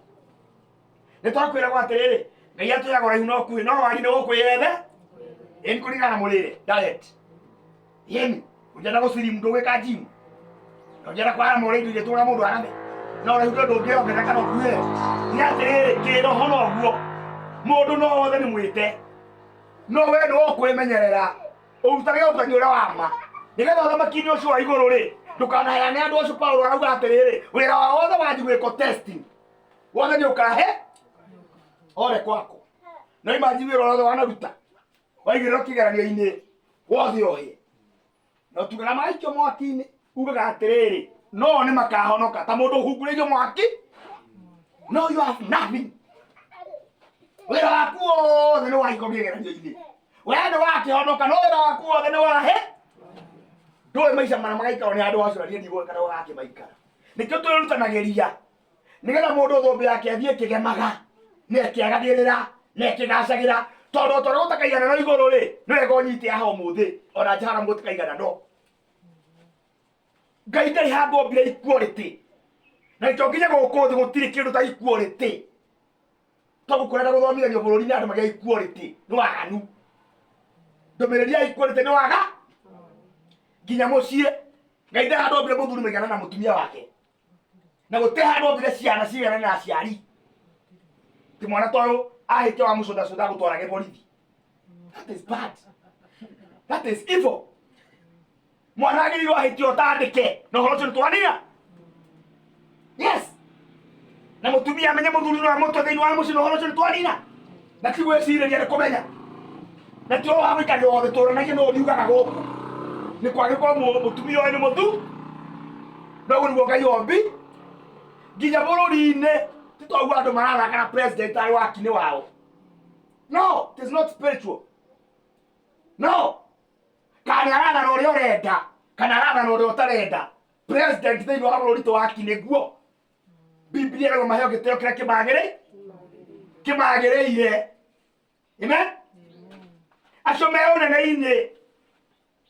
Nĩ twakwĩragwo atĩrĩrĩ, Ngai atwĩraga ũraihu no kuhĩ, no wagi nĩ gũkwĩyethe. Ĩni kũringana na mũrĩre, diet. Ĩni, ũngĩenda gũcirimu ndũgwĩka gym. Na ũngĩenda kwarama ũrĩa indo iria tũra mũndũ arame. No ũraihu tondũ ndũngĩongerera kana ũkuhe. Nĩ atĩrĩrĩ, kĩroho noguo. Mũndũ no wothe nĩ mwĩte. No we nĩ ũkwĩmenyerera. Ũrutage ũrutani ũrĩa wa ma. Nĩgetha ũthamaki-inĩ ũcio wa igũrũ rĩ, ndũkanaheane andũ acio Paulo arauga atĩrĩrĩ, wĩra wa wothe wanji gwĩkwo testing. Wothe nĩ ũkahe ore kwako. No imagine wĩra wothe wanaruta. Waigĩrĩrwo kĩgeranio-inĩ wothe ũhĩe. Na ũtugaga maikio mwaki-inĩ ugaga atĩrĩrĩ, no nĩ makahonoka ta mũndũ ũhungurĩirio mwaki. No you have nothing. Wĩra waku wothe nĩ waikio kĩgeranio-inĩ. We nĩ wakĩhonoka no wĩra waku wothe nĩ wahe. Ndũĩ maica marĩa magaikarwo nĩ andũ acio na niĩ ndigũĩ kana ũgakĩmaikara. Nĩkĩo twĩrutanagĩria nĩgetha mũndũ thũmbĩ yake athiĩ ĩkĩgemaga na ĩkĩagagĩrĩra na ĩkĩgacagĩra tondũ o ta ũrĩa gũtakaigana no igũrũ rĩ nĩ wega ũnyite haha ũmũthĩ ona njahara gũtikaigana no Ngai ndarĩ handũ ombire equality na nĩkĩo nginya gũkũ thĩ gũtirĩ kĩndũ ta equality tondũ kũrenda gũthomithanio bũrũri-inĩ andũ magĩa equality nĩ waganu ndũmĩrĩri ya equality nĩ waga nginya mũciĩ Ngai ndarĩ handũ ombire mũthuri maigana na mũtumia wake na gũtirĩ handũ ombire ciana cigana na aciari ti mwana ta ũyũ ahĩtia wa mũcũthacũtha gũtwarage borithi. That is bad, that is evil. Mwana agĩrĩirwo ahĩtia ũtandĩke na ũhoro ũcio nĩtwanina. Yes, na mũtumia amenye mũthuri no amũtwe thĩinĩ wa mũciĩ na ũhoro ũcio nĩtwanina, na ti gwĩcirĩria nĩ kũmenya na ti ũhoro wa gũikarĩra othe tũranagie no ũriugaga gũkũ nĩ kwagĩkorwo mũtumia ũyũ nĩ mũthu no ũguo nĩguo Ngai ombi nginya bũrũri-inĩ ti toguo andũ marathaka na president arĩ wakinĩ wao. No, it is not spiritual. No kana arathana ũrĩa ũrenda kana arathana ũrĩa ũtarenda, president thĩinĩ wa bũrũri to waki nĩguo Biblia ĩragwo maheo gĩtĩo kĩrĩa kĩmagĩrĩire. Amen. Acio me ũnene-inĩ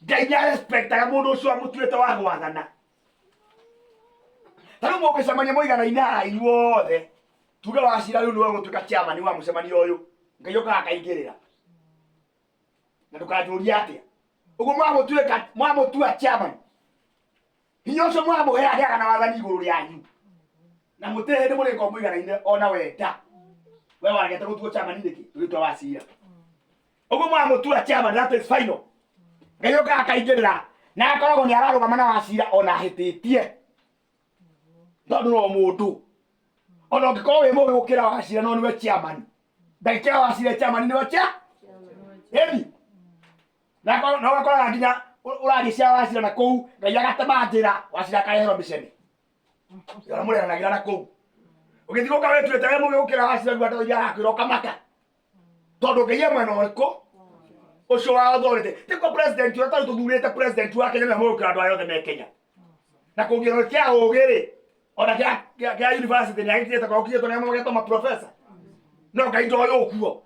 Ngai nĩ arespektaga mũndũ ũcio amũtuĩte wa gwathana. Ta rĩu mũngĩcemania mũigana-inĩ haha inyuothe, tuge wacira rĩu nĩwe ũgũtuĩka chairman wa mũcemanio ũyũ, Ngai ũkaga akaingĩrĩra na ndũkanjũrie atĩa ũguo mwamũtuĩka mwamũtua chairman, hinya ũcio mwamũhe agĩaga na wathani igũrũ rĩanyu na mũtirĩ hĩndĩ mũrĩkorwo mũiganaine ona wenda. We waregete gũtuo chairman nĩkĩ? Ũgĩtua wacira ũguo mwamũtua chairman, that is final. Ngai ũkaga akaingĩrĩra na akoragwo nĩ ararũgama na wacira ona ahĩtĩtie tondũ no mũndũ ona ũngĩkorwo wĩ mũgĩ gũkĩra wacira no nĩwe chairman, ndagĩka ĩyo wacira chairman nĩwe cha ĩni na ũgakoraga nginya ũraria cia wacira na kũu Ngai agatema njĩra wacira akareherwo mĩcene ona mũrehanagĩra na kũu ũgĩthiĩ gũka wĩtuĩte wĩ mũgĩ gũkĩra wacira rĩu andũ aria arakwĩra ũkamaka tondũ Ngai e mwena ũrĩkũ ũcio wa authority tikuo president ũrĩa tarĩ tũthurĩte president wa Kenya nĩwe mũgĩ gũkĩra andũ arĩa othe me Kenya na kũngĩrwo kĩa ũgĩ rĩ ona kĩa university nĩ agĩkinyĩte kwa gũkinyĩtwo nĩ amwe magetwo maprofesa no Ngai ndoĩ ũkuo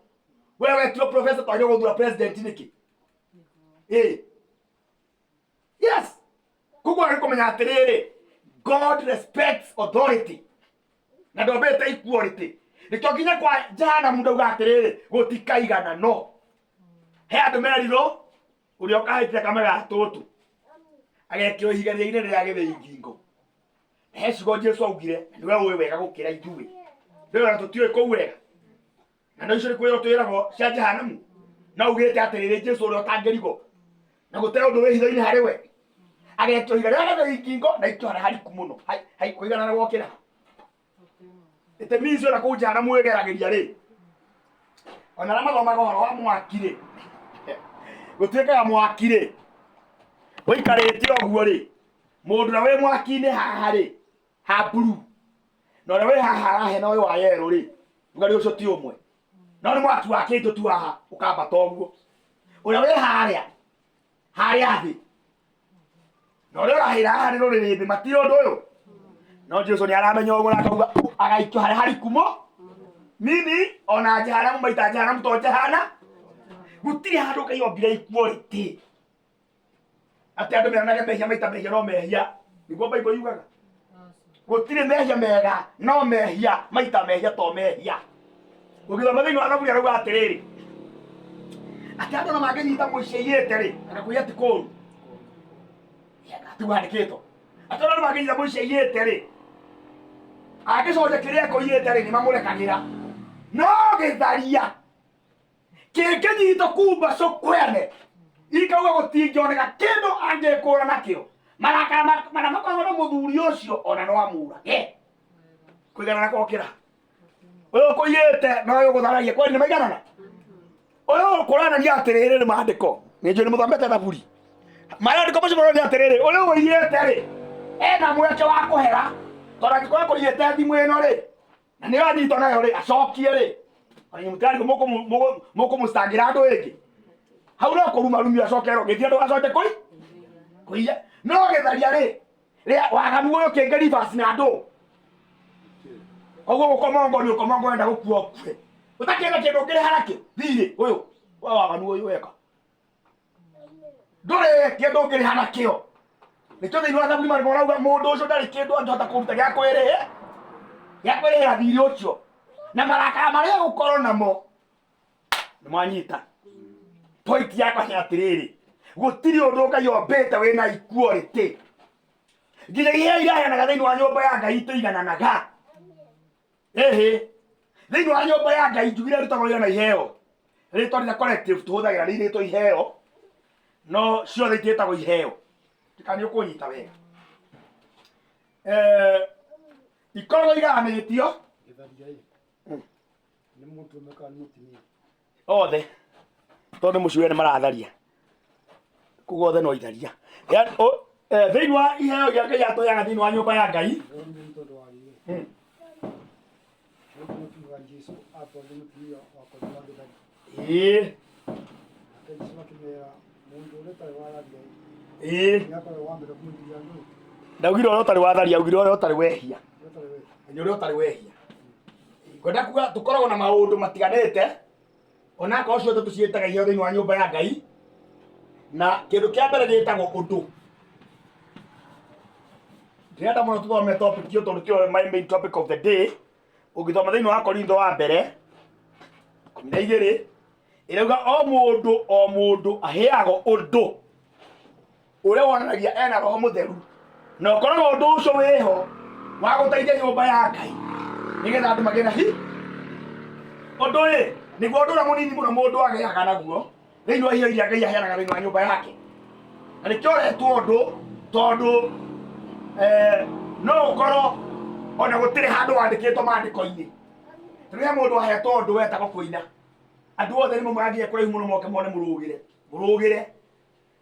we wetirwo profesa twagĩrĩirwo gũthura president nĩkĩ? Ĩ yes, koguo agĩ kũmenya atĩrĩrĩ, God respects authority na ndombĩte equality. Nĩkĩo nginya kwa jehanamu ndauga atĩrĩrĩ gũtikaigana no he andũ merirwo ũrĩa ũkahĩtia kamera tũtũ agekĩrwo ihiga rĩrĩa inene rĩa gĩthĩi ngingo. He ciugo Jesu augire na nĩwe ũĩ wega gũkĩra ithuĩ ndĩrona na tũtiũĩ kũu wega na no icio nĩ kwĩrwo twĩragwo cia jehanamu no ugĩte atĩrĩrĩ Jesu ũrĩa ũtangĩrigwo na gũtirĩ ũndũ wĩ hitho-inĩ harĩ we agekĩrwo ihiga rĩrĩa gĩthĩi ngingo na ikio harĩa hariku mũno kũigana na gwokĩra itemi icio na kũu jehanamu ĩgeragĩria rĩ ona arĩa mathomaga ũhoro wa mwaki rĩ gũtuĩkaga mwaki rĩ ũikarĩte ũguo rĩ mũndũ ũrĩa wĩ mwaki-inĩ haha rĩ ha blue na ũrĩa wĩ haha arahe na ũyũ wa yerũ rĩ ũgari ũcio ti ũmwe no nĩ mwaki wakĩtwo tu haha ũkambata ũguo ũrĩa wĩ harĩa harĩa thĩ na ũrĩa ũrahĩra haha nĩ rũrĩrĩmbĩ matirĩ ũndũ ũyũ no Jesu nĩ aramenya ũguo na akauga agaikio harĩa hariku mo mini ona jehanamu maita jehanamu to jehana gũtirĩ handũ Ngai ombire equality atĩ andũ meranage mehia maita mehia no mehia nĩguo Bible yugaga gũtirĩ mehia mega no mehia maita mehia to mehia. Ũgĩthoma thĩinĩ wa Thaburi arauga atĩrĩrĩ, atĩ andũ ona mangĩnyita mũici aiyĩte rĩ, kana kũiya ti kũũru. Tiguo handĩkĩtwo. Atĩ ona andũ mangĩnyita mũici aiyĩte rĩ, angĩcokia kĩrĩa ekũiyĩte rĩ, nĩ mamũrekagĩra. No gĩtharia kĩngĩnyitwo kumba cũkwene ikauga gũtingĩoneka kĩndũ angĩkũra nakĩo marakara marĩa makoragwo na mũthuri ũcio ona no amũrage kũiganana kokĩra ũyũ ũkũiyĩte na ũyũ ũgũtharagia kwani nĩ maiganana ũyũ ũkũranania atĩrĩrĩ nĩ maandĩko nĩ njũĩ nĩ mũthomete thaburi maandĩko macio maronania atĩrĩrĩ ũyũ ũiyĩte rĩ ena mweke wa kũhera tondũ angĩkorwo akũiyĩte thimũ ĩno rĩ na nĩ anyitwo nayo rĩ acokie rĩ ona inyuĩ mũtirarigwo mũkũmũcitangĩra andũ ĩngĩ hau no kũrumarumio acoke ro gĩthiĩ andũ acoke kũi kũiya no gĩtharia rĩ rĩa waganu ũyũ kĩngĩ reverse na andũ koguo gũkomongo nĩ ũkomongo wenda gũkua ũkue ũtakĩenda kĩndũ ũngĩrĩha nakĩo thirĩ ũyũ wa waganu ũyũ weka ndũrĩ kĩndũ ũngĩrĩha nakĩo nĩkĩo thĩinĩ wa thaburi marĩmo marauga mũndũ ũcio ndarĩ kĩndũ angĩhota kũruta gĩa kwĩrĩhe gĩa kwĩrĩhĩra thirĩ ũcio na marakara marĩa gũkorwo namo nĩ mwanyita point yakwa nĩ atĩrĩrĩ gũtirĩ ũndũ ngai ombĩte wĩna equality nginya iheo iraheanaga thĩinĩ wa nyũmba ya ngai itũigananaga ĩhĩ thĩinĩ wa nyũmba ya ngai njugire rutagwo wĩra na iheo rĩtwa rĩrĩa collective tũhũthagĩra nĩ rĩtwa iheo no ciothe itiĩtagwo iheo kana nĩ ũkũnyita wega eh, ikoragwo igayanĩtio Gĩtharia ĩ. Nĩ mũndũrũme kana nĩ mũtumia? Othe tondũ mũciĩ nĩ maratharia koguo othe no itharia thĩinĩ wa iheo iria Ngai atũheaga thĩinĩ wa nyũmba ya Ngai. Rĩu nĩ tondũ wa rĩrĩ. Rĩu nĩ kiuga Jesũ atwarire mũtumia wakorirwo agĩtharia. Nake Jesũ akĩmera mũndũ ũrĩa ũtarĩ watharia nĩ akoragwo wa mbere kũmũikĩria andũ. Ndaugire ũrĩa ũtarĩ watharia, augire ũrĩa ũtarĩ wehia. Ũrĩa ũtarĩ wehia. Nĩ ũrĩa ũtarĩ wehia. Ngwenda kuga tũkoragwo na maũndũ matiganĩte onakorwo ciothe tũciĩtaga iheo thĩinĩ wa nyũmba ya Ngai na kĩndũ kĩa mbere gĩtagwo ũndũ. Ndĩrenda mũno tũthome topic ĩyo tondũ tiyo my main topic of the day. Ũngĩthoma thĩinĩ wa Korintho wa mbere 12 ĩrauga o mũndũ o mũndũ aheagwo ũndũ ũrĩa wonanagia ena roho mũtheru na ũkoragwo ũndũ ũcio wĩho wa gũteithia nyũmba ya Ngai nĩgetha andũ magĩe na hi ũndũ ĩ nĩguo ũndũ ũrĩa mũnini mũno mũndũ agĩaga naguo thĩinĩ wa iheo iria Ngai aheanaga thĩinĩ wa nyũmba yake na nĩkĩo ũretwo ũndũ tondũ no ũkorwo ona gũtirĩ handũ wandĩkĩtwo maandĩko-inĩ tondũ he mũndũ ahetwo ũndũ wetagwo kũina andũ othe nĩ marathiĩ kũraihu mũno moke mone mũrũgĩre mũrũgĩre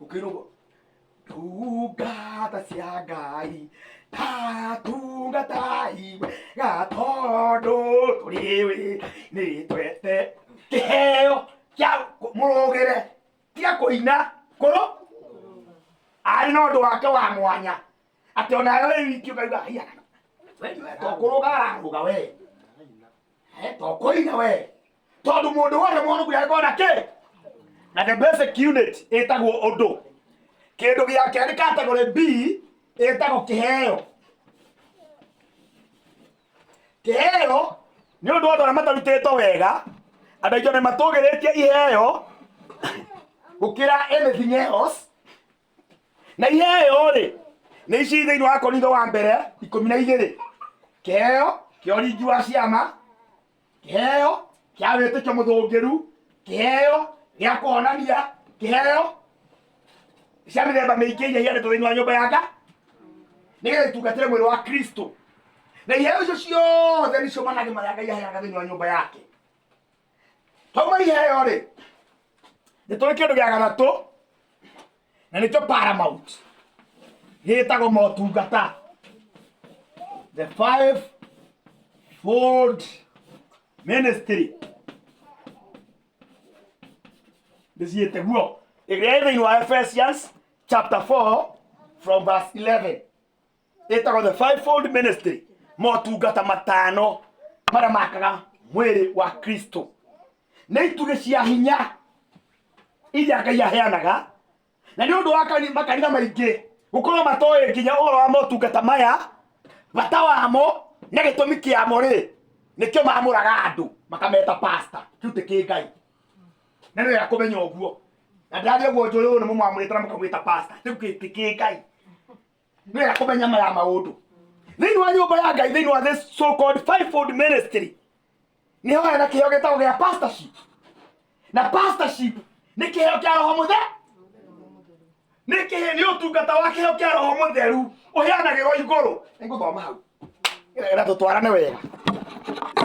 ũkĩrũgwo ndungata cia Ngai tatungatai wega tondũ tũrĩ nĩ twete kĩheo kĩa mũrũgĩre tiga kũina kũrũ arĩ na ũndũ wake wa mwanya atĩ onawe wĩ wiki ũkaigua haiya we to kũrũga ararũga we to kũina we tondũ mũndũ wothe mũhonoku nĩagĩkorwo na kĩ na the basic unit ĩtagwo ũndũ kĩndũ gĩa kerĩ category B ĩtagwo kĩheo kĩheo nĩ ũndũ wa andũ arĩa matarutĩtwo wega andũ aingĩ nĩ matũgĩrĩtie iheo gũkĩra anything else na iheo rĩ nĩ ici thĩinĩ wa Korintho wa mbere 12 kĩheo kĩa ũringi wa ciama kĩheo kĩa wĩtĩkio mũthũngĩru kĩheo gĩa kũhonania kĩheo cia mĩthemba mĩingĩ iria iheanĩtwo thĩinĩ wa nyũmba ya Ngai nĩgetha itungatĩre mwĩrĩ wa Kristo na iheo icio ciothe nĩcio manage marĩa Ngai aheanaga thĩinĩ wa nyũmba yake twauma iheo rĩ nĩ tũrĩ kĩndũ gĩa gatatũ na nĩkĩo paramount gĩtagwo motungata the five fold ministry ndĩciĩte guo ĩrĩa ĩ thĩinĩ wa Ephesians chapter 4 from verse 11 ĩtagwo the fivefold ministry motungata matano marĩa makaga mwĩrĩ wa Kristo nĩ itugĩ cia hinya iria Ngai aheanaga na nĩ ũndũ wa makanitha maingĩ gũkorwo matoĩ nginya ũhoro wa motungata maya bata wamo na gĩtũmi kĩamo rĩ nĩkĩo mamũraga andũ Makameta pastor. Kĩu ti kĩ Ngai. Na nĩ wega kũmenya ũguo. Na ndĩraria ũguo njũĩ ũyũ nĩ mũmwamũrĩte na mũkamwĩta pastor. Kĩu ti kĩ Ngai. Nĩ wega kũmenya maya maũndũ. Thĩinĩ wa nyũmba ya Ngai, thĩinĩ wa this so called fivefold ministry, nĩho hena kĩheo gĩtagwo gĩa pastorship. Na pastorship nĩ kĩheo kĩa Roho Mũtheru. Nĩ kĩhe nĩ ũtungata wa kĩheo kĩa Roho Mũtheru ũheanagĩrwo igũrũ. Nĩngũthoma hau. Nĩgetha tũtwarane wega.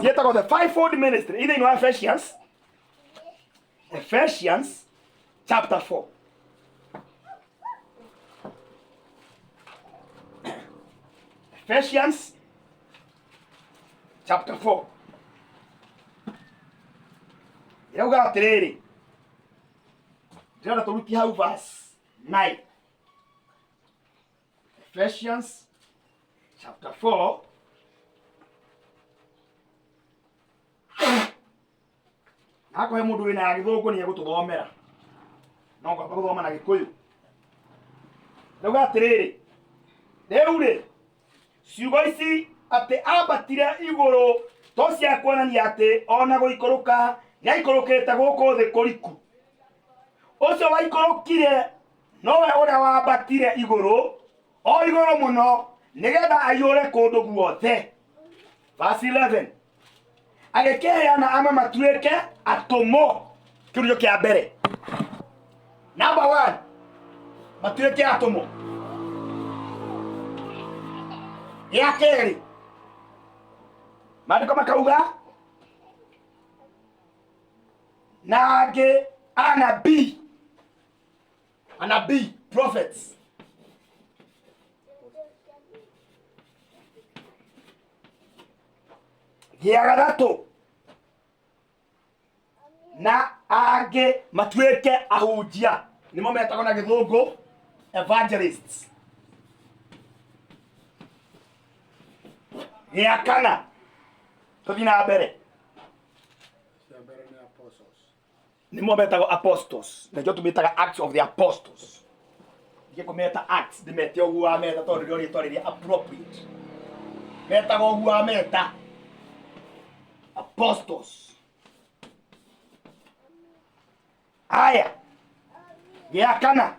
Ciĩtagwo the fivefold ministry. Thĩinĩ wa Ephesians. Ephesians chapter 4. Ephesians chapter 4. Ĩrauga atĩrĩrĩ, ndĩrenda tũrutie hau verse 9. Ephesians chapter 4 na akorwo he mũndũ wĩna ya gĩthũngũ nĩ egũtũthomera no ngwamba gũthoma na gĩkũyũ rauga atĩrĩrĩ rĩu rĩ ciugo ici atĩ ambatire igũrũ to cia kuonania atĩ ona gũikũrũka nĩaikũrũkĩte gũkũ thĩ kũriku ũcio waikũrũkire nowe ũrĩa wambatire igũrũ o igũrũ mũno nĩgetha aiyũre kũndũ guothe verse 11 agĩkĩheana amwe matuĩke atũmwo kĩu nĩkĩo kĩa mbere number one matuĩke atũmwo gĩa kerĩ maandĩko makauga na angĩ anabii anabii prophets Gĩa gatatũ na angĩ matuĩke ahunjia nĩmo metagwo na gĩthũngũ evangelists. Gĩa kana tũthiĩ na mbere Cia mbere nĩ apostles. Nĩmo metagwo apostles nakĩo tũmĩtaga Acts of the Apostles. Ndige kũmeta Acts, ndĩmete ũguo wameta tondũ nĩrĩo rĩtwa rĩrĩa appropriate. Metagwo ũguo wameta apostles. Aya, gĩa kana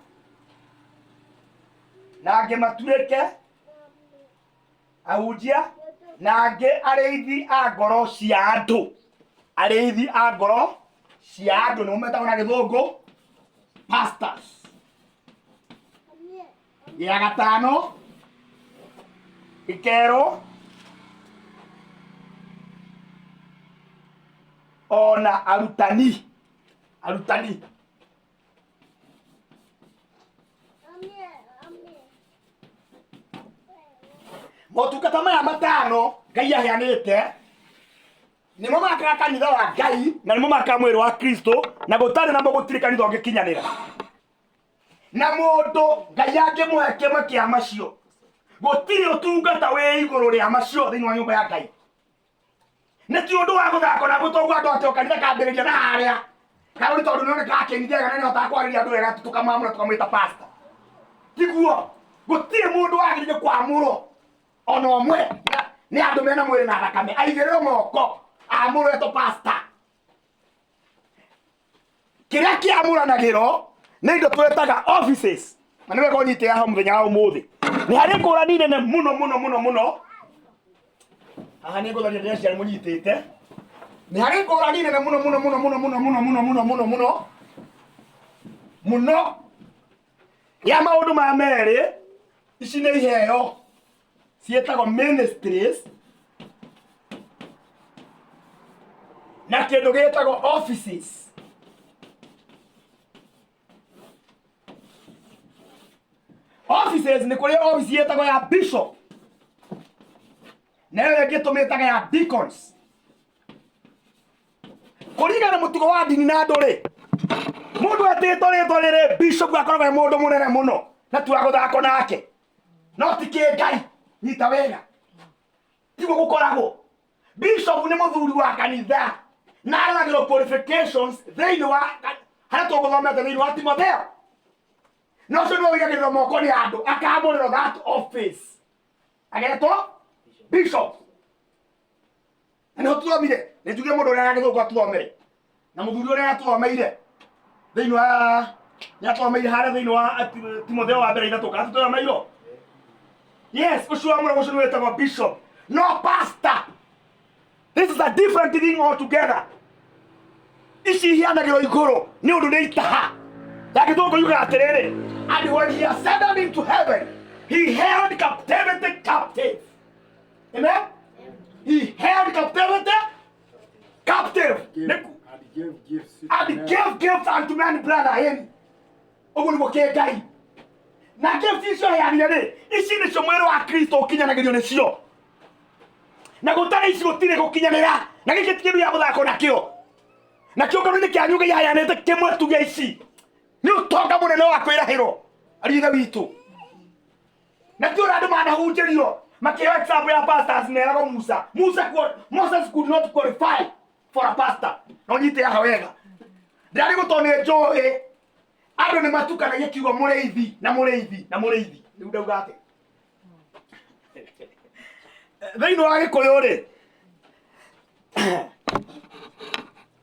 na angĩ matuĩke ahunjia na angĩ arĩithi a ngoro cia andũ. Arĩithi a ngoro cia andũ nĩmo metagwo na gĩthũngũ pastors. Gĩa gatano gĩkerwo ona arutani. Arutani motungata maya matano Ngai aheanĩte nĩmo makaga kanitha wa Ngai na nĩmo makaga mwĩrĩ wa Kristo na gũtarĩ namo gũtirĩ kanitha ũngĩkinyanĩra. Na mũndũ Ngai angĩmũhe kĩmwe kĩa macio gũtirĩ ũtungata wĩ igũrũ rĩa macio thĩinĩ wa nyũmba ya Ngai. Nĩ ti ũndũ wa gũthakwo naguo toguo andũ atĩ o kanitha kambĩrĩria na harĩa karũri tondũ nĩoneka akĩnithia wega na nĩahotaga kwarĩria andũ wega tũkamwamũra tũkamwĩta pastor. Tiguo, gũtirĩ mũndũ wagĩrĩire kwamũrwo ona ũmwe nĩ andũ mena mwĩrĩ na thakame aigĩrĩrwo moko amũrwo etwo pastor. Kĩrĩa kĩamũranagĩrwo nĩ indo twĩtaga offices na nĩ wega ũnyite haha mũthenya wa ũmũthĩ nĩ harĩ ngũrani nene mũno mũno mũno mũno. Haha nĩ ngũtharia ndĩreciria nĩ mũnyitĩte. Nĩ harĩ ngũrani nene mũno mũno mũno mũno mũno mũno mũno mũno mũno mũno mũno ya maũndũ ma merĩ. Ici nĩ iheo ciĩtagwo ministries na kĩndũ gĩtagwo offices. Offices nĩ kũrĩ office ĩtagwo ya bishop na ĩyo ĩngĩ tũmĩtaga ya deacons. Kũringana na mũtugo wa ndini na andũ rĩ, mũndũ etĩtwo rĩtwa rĩrĩ bishop akoragwo e mũndũ mũnene mũno na ti wa gũthakwo nake, no ti kĩ Ngai. Nyita wega, tiguo gũkoragwo. Bishop nĩ mũthuri wa kanitha na aroragĩrwo qualifications thĩinĩ wa harĩa tũgũthomete thĩinĩ wa Timotheo, na ũcio nĩwe ũigagĩrĩrwo moko nĩ andũ akamũrĩrwo that office agetwo bishop. Na nĩho tũthomire, nĩ njuge mũndũ ũrĩa gĩthũngũ atũthomere na mũthuri ũrĩa atũthomeire thĩinĩ wa nĩ atũthomeire harĩa thĩinĩ wa Timotheo wa mbere 3, kana tũthomeirwo? Yes, ũcio wa mũrago ũcio nĩ wĩtagwo bishop, no pastor. This is a different thing altogether. Ici ihianagĩrwo igũrũ nĩ ũndũ nĩ itaha ya gĩthũngũ yugaga atĩrĩrĩ, and when he ascended into heaven, he held captivity captive. Amen. He held captivity captive. And gave gifts to and men. Gave gifts unto men, brother. Ĩni ũguo nĩguo kĩ Ngai na gift icio heanire rĩ, ici nĩcio mwĩrĩ wa Kristo ũkinyanagĩrio nĩcio, na gũtarĩ ici gũtirĩ gũkinyanĩra, na gĩkĩ ti kĩndũ gĩa gũthakwo nakĩo. Na kĩũngano-inĩ kĩanyu Ngai aheanĩte kĩmwe tu gĩa ici nĩ ũtonga mũnene wa kwĩrahĩrwo, ariũ ithe witũ. Na ti ũrĩa andũ manahunjĩrio makĩheo example ya pastors meragwo Musa. Musa, Moses could not qualify for a pastor. No nyite haha wega, ndĩrarĩ gũtoo nĩ njũĩ andũ nĩ matukanagia kiugo mũrĩithi na mũrĩithi na mũrĩithi. Rĩu ndauga atĩ thĩinĩ wa Gĩkũyũ rĩ,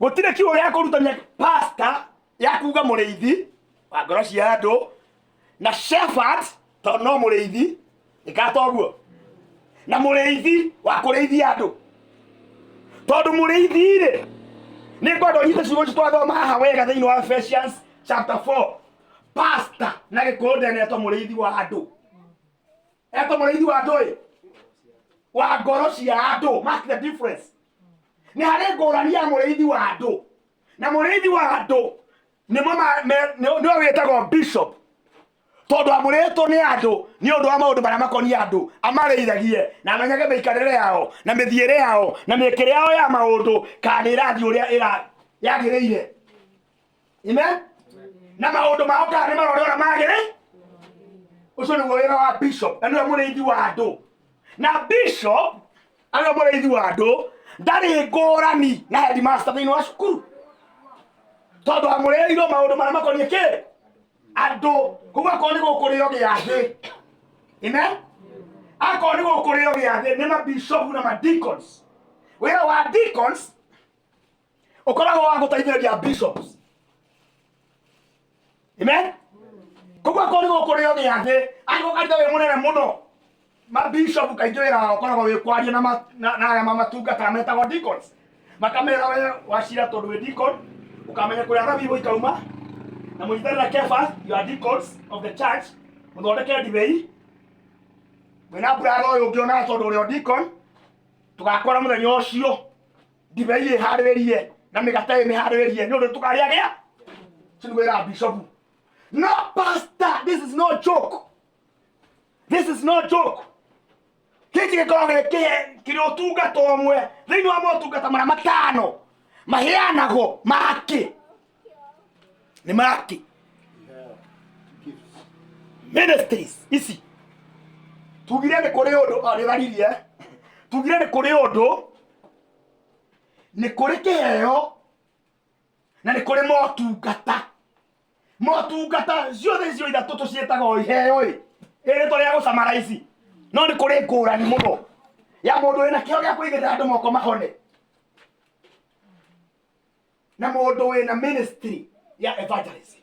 gũtirĩ kiugo gĩa kũrutania pastor ya kuga mũrĩithi wa ngoro cia andũ na shepherd, tondũ no mũrĩithi ĩkata ũguo na mũrĩithi wa kũrĩithia andũ, tondũ mũrĩithi rĩ, nĩ ngwenda ũnyite ciugo ici twathoma haha wega thĩinĩ wa Ephesians chapter 4. Pastor na Gĩkũyũ ndenetwo mũrĩithi wa andũ, etwo mũrĩithi wa andũ ĩ wa ngoro cia andũ. Mark the difference. Nĩ harĩ ngũrani ya mũrĩithi wa andũ na mũrĩithi wa andũ nĩmo nĩwe wĩtagwo bishop, tondũ amũrĩtwo nĩ andũ nĩ ũndũ wa maũndũ marĩa makoniĩ andũ, amarĩithagie na amenyage mĩikarĩre yao na mĩthiĩre yao na mĩkĩre yao ya maũndũ, kana nĩ ĩrathiĩ ũrĩa ĩra yagĩrĩire. Amen. Na maũndũ mao kana nĩ marore ũrĩa magĩrĩ. Ũcio nĩguo wĩra wa bishop, na nĩwe mũrĩithi wa andũ. Na bishop arĩ mũrĩithi wa andũ ndarĩ ngũrani na headmaster thĩinĩ wa cukuru, tondũ amũrĩirwo maũndũ marĩa makoniĩ kĩ andũ. Koguo akorwo nĩ gũkũrĩo gĩathĩ, amen, akorwo nĩ gũkũrĩo gĩathĩ nĩ mabishopu na madeacons. Wĩra wa deacons ũkoragwo wa gũteithĩrĩria bishops. Amen. Koguo akorwo nĩ gũkũrĩo gĩathĩ, angĩkorwo kanitha wĩ mũnene mũno, mabishop kaingĩ wĩra wao ũkoragwo wĩ kwaria na arĩa mamatungataga metagwo deacons, makamera, we wacira, tondũ wĩ deacon ũkamenya kũrĩa thabibũ ikauma na mũnyitanĩre na Kefa, you are deacons of the church, mũthondeke ndibei mwĩna brother ũyũ ũngĩ, ona tondũ ũrĩ o deacon, tũgakora mũthenya ũcio ndibei ĩharĩrĩrie na mĩgate ĩmĩharĩrĩrie nĩ ũndũ tũkarĩa gĩa ũcio nĩguo wĩra wa bishop. No pastor, this is no joke, this is no joke. Gĩkĩ gĩkoragwo gĩ kĩrĩ ũtungata ũmwe thĩinĩ wa motungata marĩa matano maheanagwo. Makĩ nĩ makĩ? Gifts. Ministries ici tugire nĩ kũrĩ ũndũ o nĩ ũraririe, tugire nĩ kũrĩ ũndũ, nĩ kũrĩ kĩheo na nĩ kũrĩ motungata. Motungata ciothe icio ithatũ tũciĩtaga o iheo ĩ ĩrĩtwa rĩa gũcamara ici, no nĩ kũrĩ ngũrani mũno ya mũndũ wĩna kĩheo gĩa kũigĩrĩra andũ moko mahone na mũndũ wĩna ministry ya evangelism.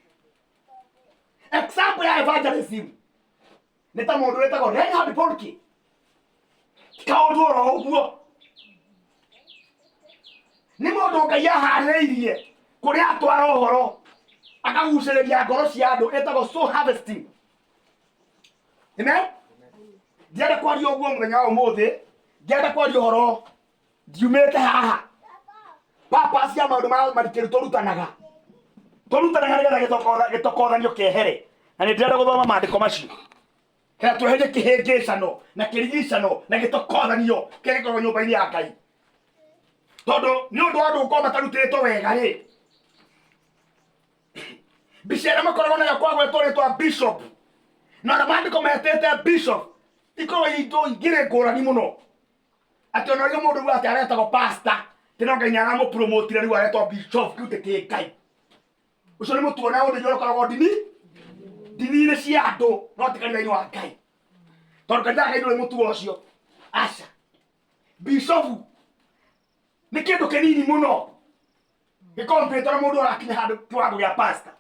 Example ya evangelism nĩ ta mũndũ wĩtagwo Reinhard Bonnke. Kaũndũ oro ũguo nĩ mũndũ Ngai aharĩrĩirie kũrĩa atwara ũhoro akagucĩrĩria ngoro cia andũ, ĩtagwo soul harvesting. Amen. Ndienda kwaria ũguo mũthenya wa ũmũthĩ, ndienda kwaria ũhoro ndiumĩte haha. Purpose ya maũndũ ma marikĩru tũrutanaga nĩgetha gĩtokothanio kĩehere, na nĩ ndĩrenda gũthoma maandĩko macio kĩrĩa tweherie kĩhĩngĩcano na kĩrigicano na gĩtokothanio kĩrĩa gĩkoragwo nyũmba-inĩ ya Ngai, tondũ nĩ ũndũ wa andũ gũkorwo matarutĩtwo wega rĩ, mbica ĩrĩa makoragwo nayo kwagwetwo rĩtwa bishop na ona maandĩko metĩte bishop ikorwo indo igĩrĩ ngũrani mũno, atĩ ona rĩrĩa mũndũ uga atĩ aretagwo pastor, tĩ no Ngai nĩ aramũpromotire rĩu aretwo bishop, kĩu ti kĩ Ngai. Ũcio nĩ mũtugo na ũndũire ũkoragwo ndini-inĩ cia andũ, no ti kanitha-inĩ wa Ngai, tondũ kanitha wa Ngai ndũrĩ mũtugo ũcio, aca. Bishopu Nĩ kĩndũ kĩnini mũno gĩkompĩtwo na mũndũ ũrakinya handũ kĩwango gĩa pastor.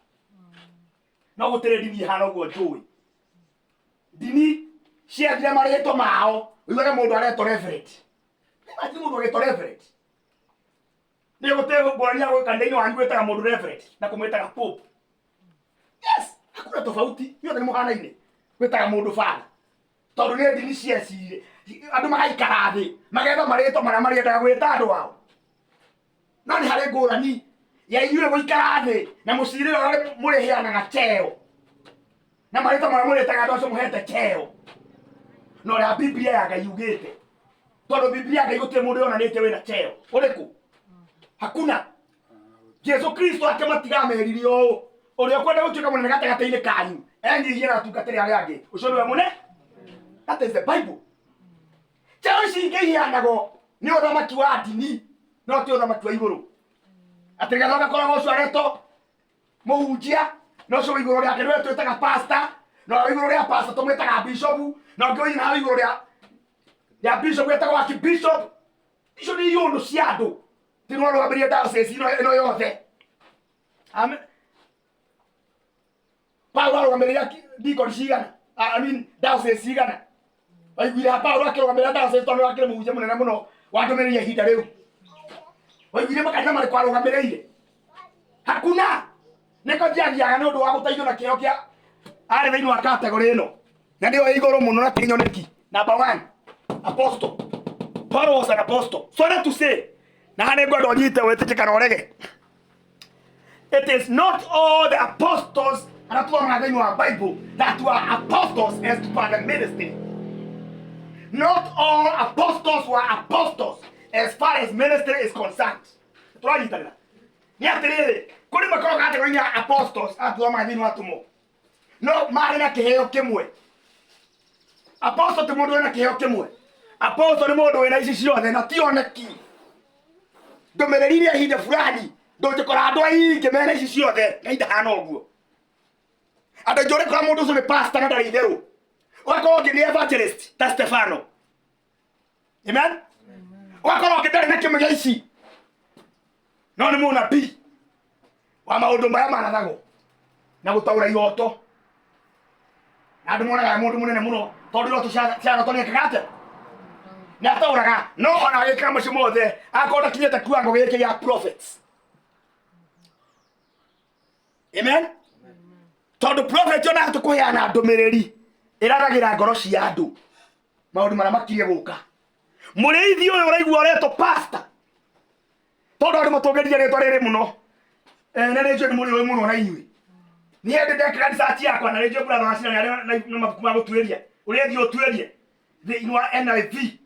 No gũtirĩ ndini ihana ũguo njũĩ. Ndini ciethire marĩtwa mao, ũiguage mũndũ aretwo reverend. Imagine mũndũ agĩtwo reverend. Nĩ gũtirĩ ngũrani ya gwĩ kanitha-inĩ wanyu gwĩtaga mũndũ reverend na kũmwĩtaga pope. Yes, hakuna tofauti, inyuothe nĩ mũhanaine. Gwĩtaga mũndũ father. Tondũ nĩ ndini ciecirire andũ magaikara thĩ magetha marĩtwa marĩa marĩendaga gwĩta andũ ao. No nĩ harĩ ngũrani ya inyuĩ gũikara thĩ na mũcirĩre ũrĩa mũrĩheanaga cheo na marĩtwa marĩa mũrĩtaga andũ acio mũhete cheo na ũrĩa Biblia ya Ngai yugĩte. Tondũ Biblia ya Ngai gũtirĩ mũndũ yonanĩtie wĩna cheo ũrĩkũ, hakuna. Jesu Kristo akĩmatiga amerire ũũ, ũrĩa ũkwenda gũtuĩka mũnene gatagatĩ-inĩ kanyu enyihie na atungatĩre arĩa angĩ, ũcio nĩwe mũne. That is the Bible. Cheo ici ingĩ iheanagwo nĩ ũthamaki wa ndini, no ti ũthamaki wa igũrũ. Atĩ nĩgetha ũgakoragwo ũcio aretwo mũhunjia, na ũcio wĩ igũrũ rĩake nĩwe twĩtaga pastor, na ũrĩa wĩ igũrũ rĩa pastor tũmwĩtaga bishop, na ũngĩ wĩ hau igũrũ rĩa bishop wetagwo archbishop. Icio nĩ iũndũ cia andũ, ti nĩ warũgamĩrĩire diocese ĩno yothe. Amen. Paulo arũgamĩrĩire deacon cigana? I mean diocese cigana? Waiguire ha Paulo akĩrũgamĩrĩra diocese tondũ akĩrĩ mũhunjia mũnene mũno wa ndũmĩrĩri ya ihinda rĩu? Waiguire makanitha marĩkũ arũgamĩrĩire? Hakuna. Nĩko ndiathiaga nĩ ũndũ wa gũteithio na kĩheo kĩa arĩ thĩinĩ wa category ĩno, na nĩyo ĩ igũrũ mũno na kĩnyoneki. Number one, apostle. Paul was an apostle. Sorry to say, na haha nĩngwenda ũnyite wĩtĩkie kana ũrege. It is not all the apostles arĩa tuonaga thĩinĩ wa Bible that were apostles as per the ministry. Not all apostles were apostles as far as ministry is concerned. Tũranyitanĩra. Nĩ atĩrĩrĩ, kũrĩ makoragwo category ya apostles arĩa tuthomaga thĩinĩ wa atũmwo. No marĩ na kĩheo kĩmwe. Apostle ti mũndũ wĩna kĩheo kĩmwe. Apostle nĩ mũndũ wĩna ici ciothe na ti oneki. Ndũmĩrĩri iria ihinda fulani ndũngĩkora andũ aingĩ mena ici ciothe, Ngai ndahana ũguo. Andũ aingĩ ũrĩkora mũndũ ũcio nĩ pastor na ndarĩ itherũ. Ũgakorwo ũngĩ nĩ evangelist ta Stefano. Amen. Ũgakorwo ũngĩ ndarĩ na kĩmwe gĩa ici no nĩ mũnabii wa maũndũ marĩa marathagwo na gũtaũra iroto, na andũ monaga mũndũ mũnene mũno tondũ iroto cia roto nĩ ekaga atĩa? Nĩ ataũraga. No ona agĩkaga macio mothe, akorwo ndakinyĩte kiwango gĩkĩ gĩa prophets. Amen. Tondũ prophet ona tũkũheana ndũmĩrĩri ĩraragĩra ngoro cia andũ maũndũ marĩa makirie gũka. Mũrĩithi ũyũ ũraigua ũretwo pastor, tondũ andũ matũngĩria rĩtwa rĩrĩ mũno, na nĩ njũĩ nĩ mũrĩũĩ mũno na inyuĩ. Nĩ hĩndĩ ndekaga research yakwa, na nĩ njũĩ brother wa Cira nĩ arĩ na mabuku ma gũtuĩria ũrĩa thiĩ ũtuĩrie thĩinĩ wa NIV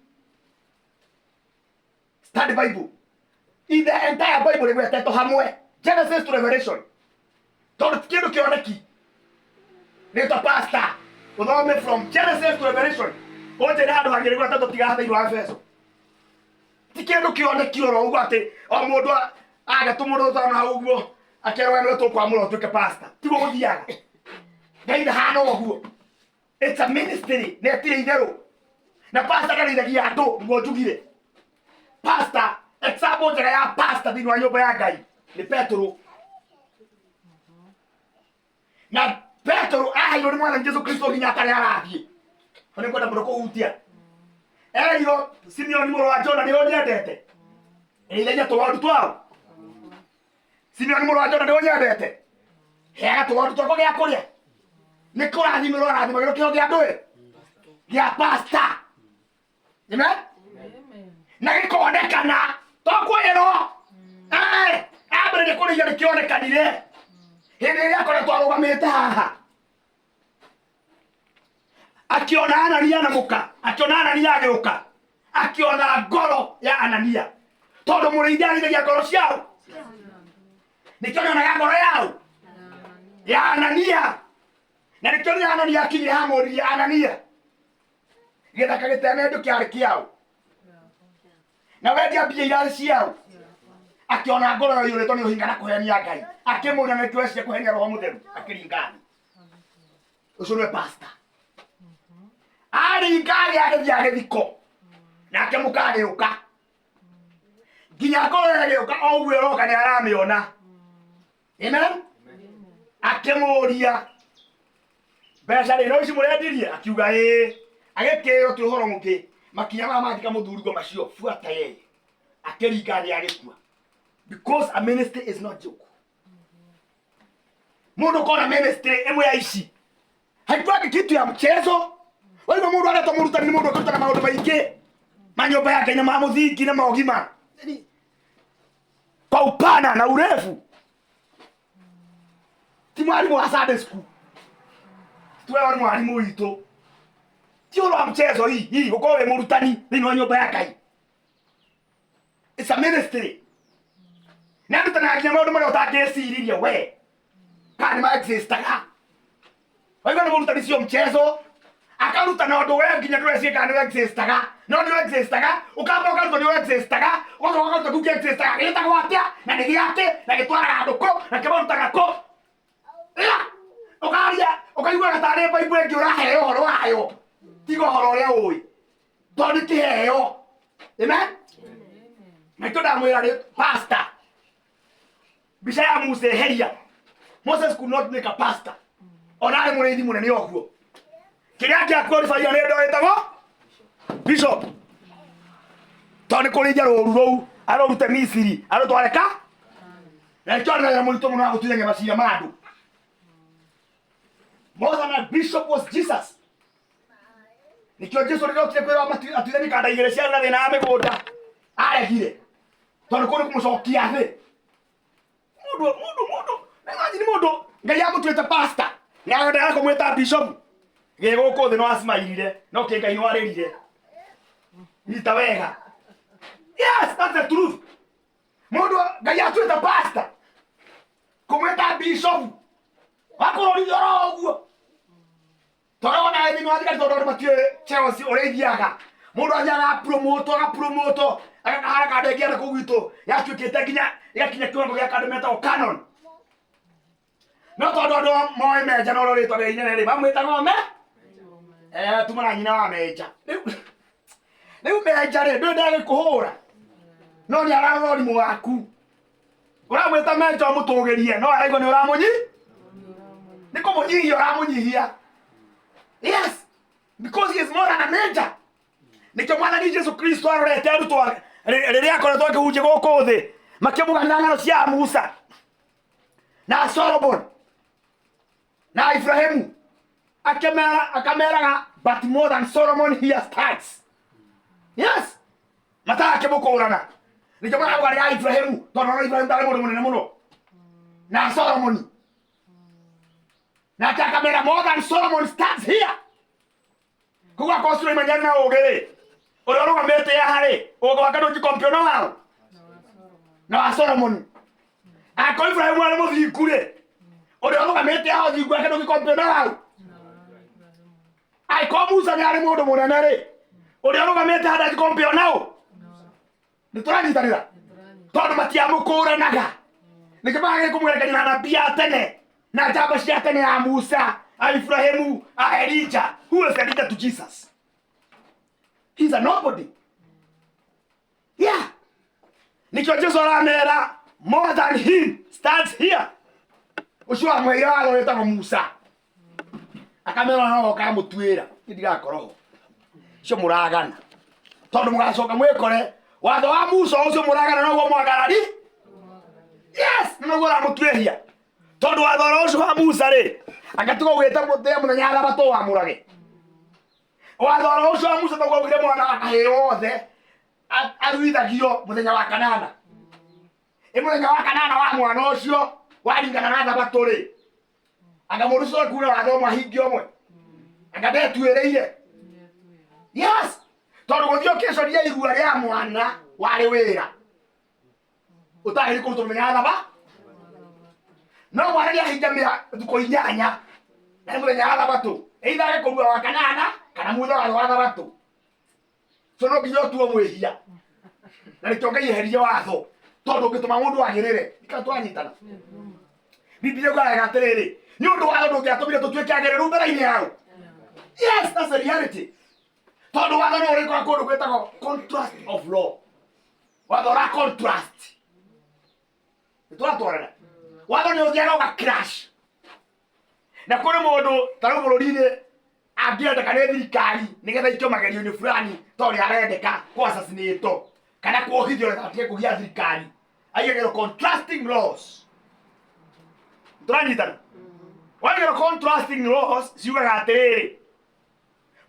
Study Bible. In the entire Bible ĩgwetetwo hamwe Genesis to Revelation, tondũ ti kĩndũ kĩoneki rĩtwa pastor. Ũthome from Genesis to Revelation, ũnjĩre handũ hangĩ rĩgwetetwo tiga thĩinĩ wa Efeso. Ti kĩndũ kĩoneki oro ũguo atĩ o mũndũ agetwo mũndũ ũtano hau ũguo akerwo we nĩwe tũkwamũra ũtuĩke pastor. Tiguo gũthiaga. Ngai ndahana ũguo. It's a ministry na ĩtirĩ itherũ, na pastor ndarĩithagia andũ. Nĩguo njugire pastor, example njega ya pastor thĩinĩ wa nyũmba ya Ngai nĩ Petũrũ. Na Petũrũ aheirwo nĩ Mwathani Jesu Kristo nginya atarĩ arathiĩ. Nĩ ngwenda mũno kũhutia. Erirwo, "Simeoni mũrũ wa Jona, nĩ ũnyendete?" Ĩithagia tũgondu twao. "Simeoni mũrũ wa Jona, nĩ ũnyendete? Heaga tũgondu twakwa gĩa kũrĩa." Nĩ kũrathimĩrwo arathimagĩrwo kĩheo gĩa ndũĩ gĩa pastor. Amen. Na gĩkonekana to kwĩrwo. Ambĩrĩria kũrĩithia nĩ kĩonekanire hĩndĩ ĩrĩa akoretwo arũgamĩte haha, akĩona Anania na mũka, akĩona Anania agĩũka, akĩona ngoro ya Anania, tondũ mũrĩithia arĩithagia ngoro ciao. Nĩkĩo nĩonaga ngoro yao ya Anania, na nĩkĩo rĩrĩa Anania akinyire hamũririe, "Anania, gĩthaka gĩteme kĩarĩ kĩao na wendia mbia irarĩ ciao?" Akĩona ngoro ĩyo iyũrĩtwo nĩ ũhinga na kũhenia Ngai, akĩmũria, "Nĩkĩo wecire kũhenia Roho Mũtheru?" Akĩringa thĩ. Ũcio nĩwe pastor. Aringa thĩ agĩthiĩ agĩthiko, nake mũka agĩũka. Nginya akorwo ĩgĩũka o ũguo ĩroka nĩ aramĩona. Amen. Akĩmũria mbeca rĩ no ici mũrendirie, akiuga ĩĩ. Agĩkĩrwo ti ũhoro mũngĩ makinya maya mathika mũthurigwo macio buata yeye akĩringa thĩ agĩkua, because a ministry is not joke. Mundu kona ministry imwe ya ici haitwangi kitu ya mchezo. Waigua mundu aretwo murutani ni mundu akirutana maundu maingi ma nyumba ya Ngai na ma muthingi na mogima kwa upana na urefu. Ti mwalimu wa Sunday school, tuwewe ni mwalimu witũ. Ti ũhoro wa mchezo hii hii gũkorwo wĩ mũrutani thĩinĩ wa nyũmba ya Ngai. It's a ministry. Nĩ andutanaga nginya maũndũ marĩa ũtangĩciririe we kana nĩ maexistaga. Waigua nĩ mũrutani sio mchezo, akarutana ũndũ we nginya ndũreciria kana nĩ existaga, no nĩ existaga. Ũkamba ũkarutwo nĩ existaga, ũgacoka ũkarutwo kĩu kĩexistaga gĩtagwo atĩa na nĩ gĩakĩ na gĩtwaraga andũ kũ na kĩmarutaga kũ. Ya, ũkaria ũkaiguaga tarĩ Bible ĩngĩ ũraheo ũhoro wayo, tiga ũhoro ũrĩa ũĩ tondũ nĩ kĩheo. Amen. Maitũ ndamwĩra rĩ pastor mbica ya Musa eheria. Moses could not make a pastor ona arĩ mũrĩithi mũnene ũguo. Kĩrĩa kĩa qualify nĩ ndo ĩtagwo bishop, tondũ nĩ kũrĩithia rũru rũu arũrute Misiri arũtware ka na nĩkĩo arĩ na wĩra mũritũ mũno wa gũtuithania macira ma andũ. More than a bishop was Jesus. Nĩkĩo Jesu rĩrĩa okire kwĩrwo atuithanie kanda igĩrĩ ciarĩ na thĩna wa mĩgũnda aregire, tondũ kũu nĩ kũmũcokia thĩ. Mũndũ imagine mũndũ Ngai amũtuĩte pastor na endaga kũmwĩta bishop gĩ gũkũ thĩ no acimairire no kĩ Ngai no arĩrire nyita wega. Yes, that's the truth. Mũndũ Ngai atuĩte pastor kũmwĩta bishop wakũrorithia oro ũguo tondũ ona thĩinĩ wa thigari, tondũ andũ matiũĩ cheo ũrĩa ithiaga. Mũndũ athiaga promote agapromote agakahara kanda ĩngĩ na kũu gwitũ yatuĩkĩte nginya ĩgakinya kĩwango gĩa kandũ metagwo canon, no tondũ andũ moĩ menja no rĩtwa rĩa inene rĩ mamwĩtaga ome tuma na nyina wa menja. Rĩu menja rĩ ndũĩ ndagĩkũhũra no nĩ ararora ũrimũ waku. Ũramwĩta menja ũmũtũgĩrie no araigua nĩ ũramũnyi nĩ kũmũnyihia ũramũnyihia. Yes, because he is more than a major. Nĩkĩo Mwathani Jesu Kristo arorete arutwo rĩrĩa akoretwo akĩhunjia gũkũ thĩ makĩmũganĩra ng'ano cia Musa na Solomon na Ibrahimu, akĩmera akameraga, "But more than Solomon here stands." Yes, matarakĩmũkũrana. Nĩkĩo maramũganĩra Ibrahimu tondũ ona Ibrahimu ndarĩ mũndũ mũnene mũno na Solomoni, nake akamera, "More than Solomon stands here." Koguo akorwo Suleimani arĩ na ũũgĩ rĩ, ũrĩa ũrũgamĩte haha rĩ, ũũgĩ wake ndũngĩkompio na wao na wa Solomoni. Akorwo Ibrahimu arĩ mũthingu rĩ, ũrĩa ũrũgamĩte haha ũthingu wake ndũngĩkompio na wao. Angĩkorwo Musa nĩ arĩ mũndũ mũnene rĩ, ũrĩa ũrũgamĩte haha ndangĩkompio nao. Nĩ tũranyitanĩra tondũ matiamũkũranaga. Nĩkĩo magagĩrĩire kũmũgerekania na anabii a tene na njamba cia tene ya Musa a Ibrahimu a Elijah. Who is Elijah to Jesus? He's a nobody. Yeah, nĩkĩo Jesu aramera, "More than him stands here." Ũcio wamwĩire watho wĩtagwo Musa akamera no kamũtuĩra ndigakorwo ho cio mũragana tondũ mũgacoka mwĩkore watho wa Musa ũcio mũragana noguo mwagarari. Yes, noguo ũramũtuĩria tondũ watho oro ũcio wa Musa rĩ agatiga ũgĩte mũthenya mũthenya wa thabatũ wamũrage. Watho oro ũcio wa Musa toguo augire mwana wa kahĩĩ wothe aruithagio mũthenya wa kanana. Ĩ mũthenya wa kanana wa mwana ũcio waringana na thabatũ rĩ, anga mũndũ ũcio kuuna watho ũmwe ahingie ũmwe anga ndetuĩrĩire? Yes, tondũ gũthiĩ ũkĩcoria irua rĩa mwana warĩ wĩra ũtagĩrĩ kũrutwo mũthenya wa thaba, no mwana nĩ ahinga mĩa thukũ 8 na nĩ mũthenya wa thabatũ, either age kũrua wa kanana kana muthe watho wa thabatũ. So no nginya ũtuo mwĩhia na nĩkĩo Ngai eheririe watho tondũ ũngĩtũma mũndũ agĩrĩre ikara twanyitana. Biblia yugaga atĩrĩrĩ, nĩ ũndũ watho ndũngĩatũmire tũtuĩke agĩrĩru mbere-inĩ yao. Yes, that's a reality, tondũ watho no ũrĩkora kũndũ gwĩtagwo contrast of law. Watho ũra contrast. Nĩtũratwarana. Watho nĩ ũthiaga ũga crash. Na kũrĩ mũndũ ta rĩu bũrũri-inĩ angĩendeka nĩ thirikari nĩgetha ikio magerio-inĩ fulani tondũ nĩ arendeka kũ assassinate kana kuohithio nĩgetha atige kũgia thirikari aigagĩrwo contrasting laws. Tũranyitana? Waigĩrwo contrasting laws ciugaga atĩrĩrĩ,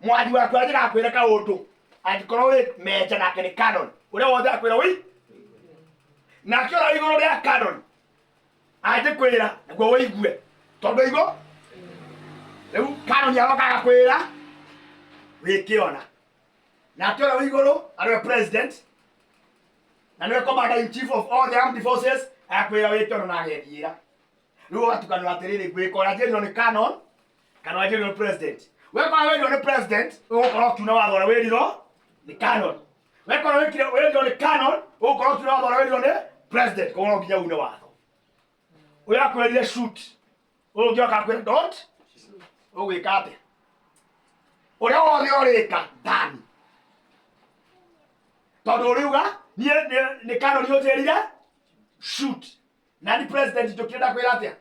mwathi waku anjĩra akwĩre kaũndũ angĩkorwo wĩ menja nake nĩ canon ũrĩa wothe akwĩra wĩ nake ũrĩa wĩ igũrũ rĩa canon anjĩkwĩra naguo wĩigue tondũ igũ rĩu canon aroka agakwĩra wĩkĩona nake ũrĩa wĩ igũrũ arĩwe president na nĩwe commander in chief of all the armed forces agakwĩra wĩkĩona na agethiĩra. Rĩu ũgatukanĩrwo atĩrĩrĩ, ngwĩka ũrĩa njĩrirwo nĩ canon kana ũrĩa njĩrirwo nĩ president. Weka ũrĩa wĩrirwo nĩ president, ũgũkorwo ũkiuna watho ũrĩa wĩrirwo nĩ canon. Weka ũrĩa wĩkire wĩrirwo nĩ canon, ũgũkorwo ũkiuna watho ũrĩa wĩrirwo nĩ president. Koguo no nginya une watho. Ũyũ akwĩrire shoot, ũyũ ũngĩ oka akwĩra don't, ũgwĩka atĩa? Ũrĩa wothe ũrĩka done. Tondũ ũriuga niĩ nĩ canon ũnjĩrire shoot, na ni president njũkire ndakwĩra atĩa?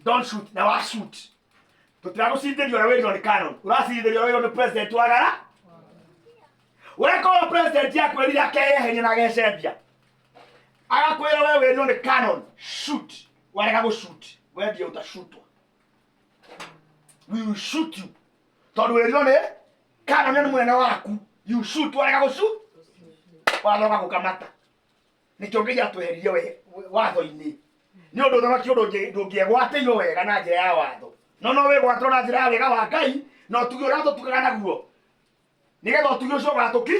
Don't shoot. Na wa shoot, tũtiragũcindĩria ũrĩa wĩrirwo nĩ canon, ũracindĩria ũrĩa wĩrirwo nĩ president wagara. Weka ũrĩa president akwĩrire, akeyeheria na agecembia agakwĩra we wĩrirwo nĩ canon shoot, warega gũshoot, we ndiye utashutwa. We will shoot you tondũ wĩrirwo nĩ canon nĩ mũnene waku. You shoot, warega gũshoot, watho ũgagũkamata. Nĩkĩo Ngai atweheririe watho-inĩ, nĩ ũndũ ũthamaki ũndũ ndũngĩegwatĩirwo wega na njĩra ya watho, no no wĩgwatĩrwo na njĩra ya wega wa Ngai na ũtugi ũrĩa tũtugaga naguo, nĩgetha ũtugi ũcio ũgatũki.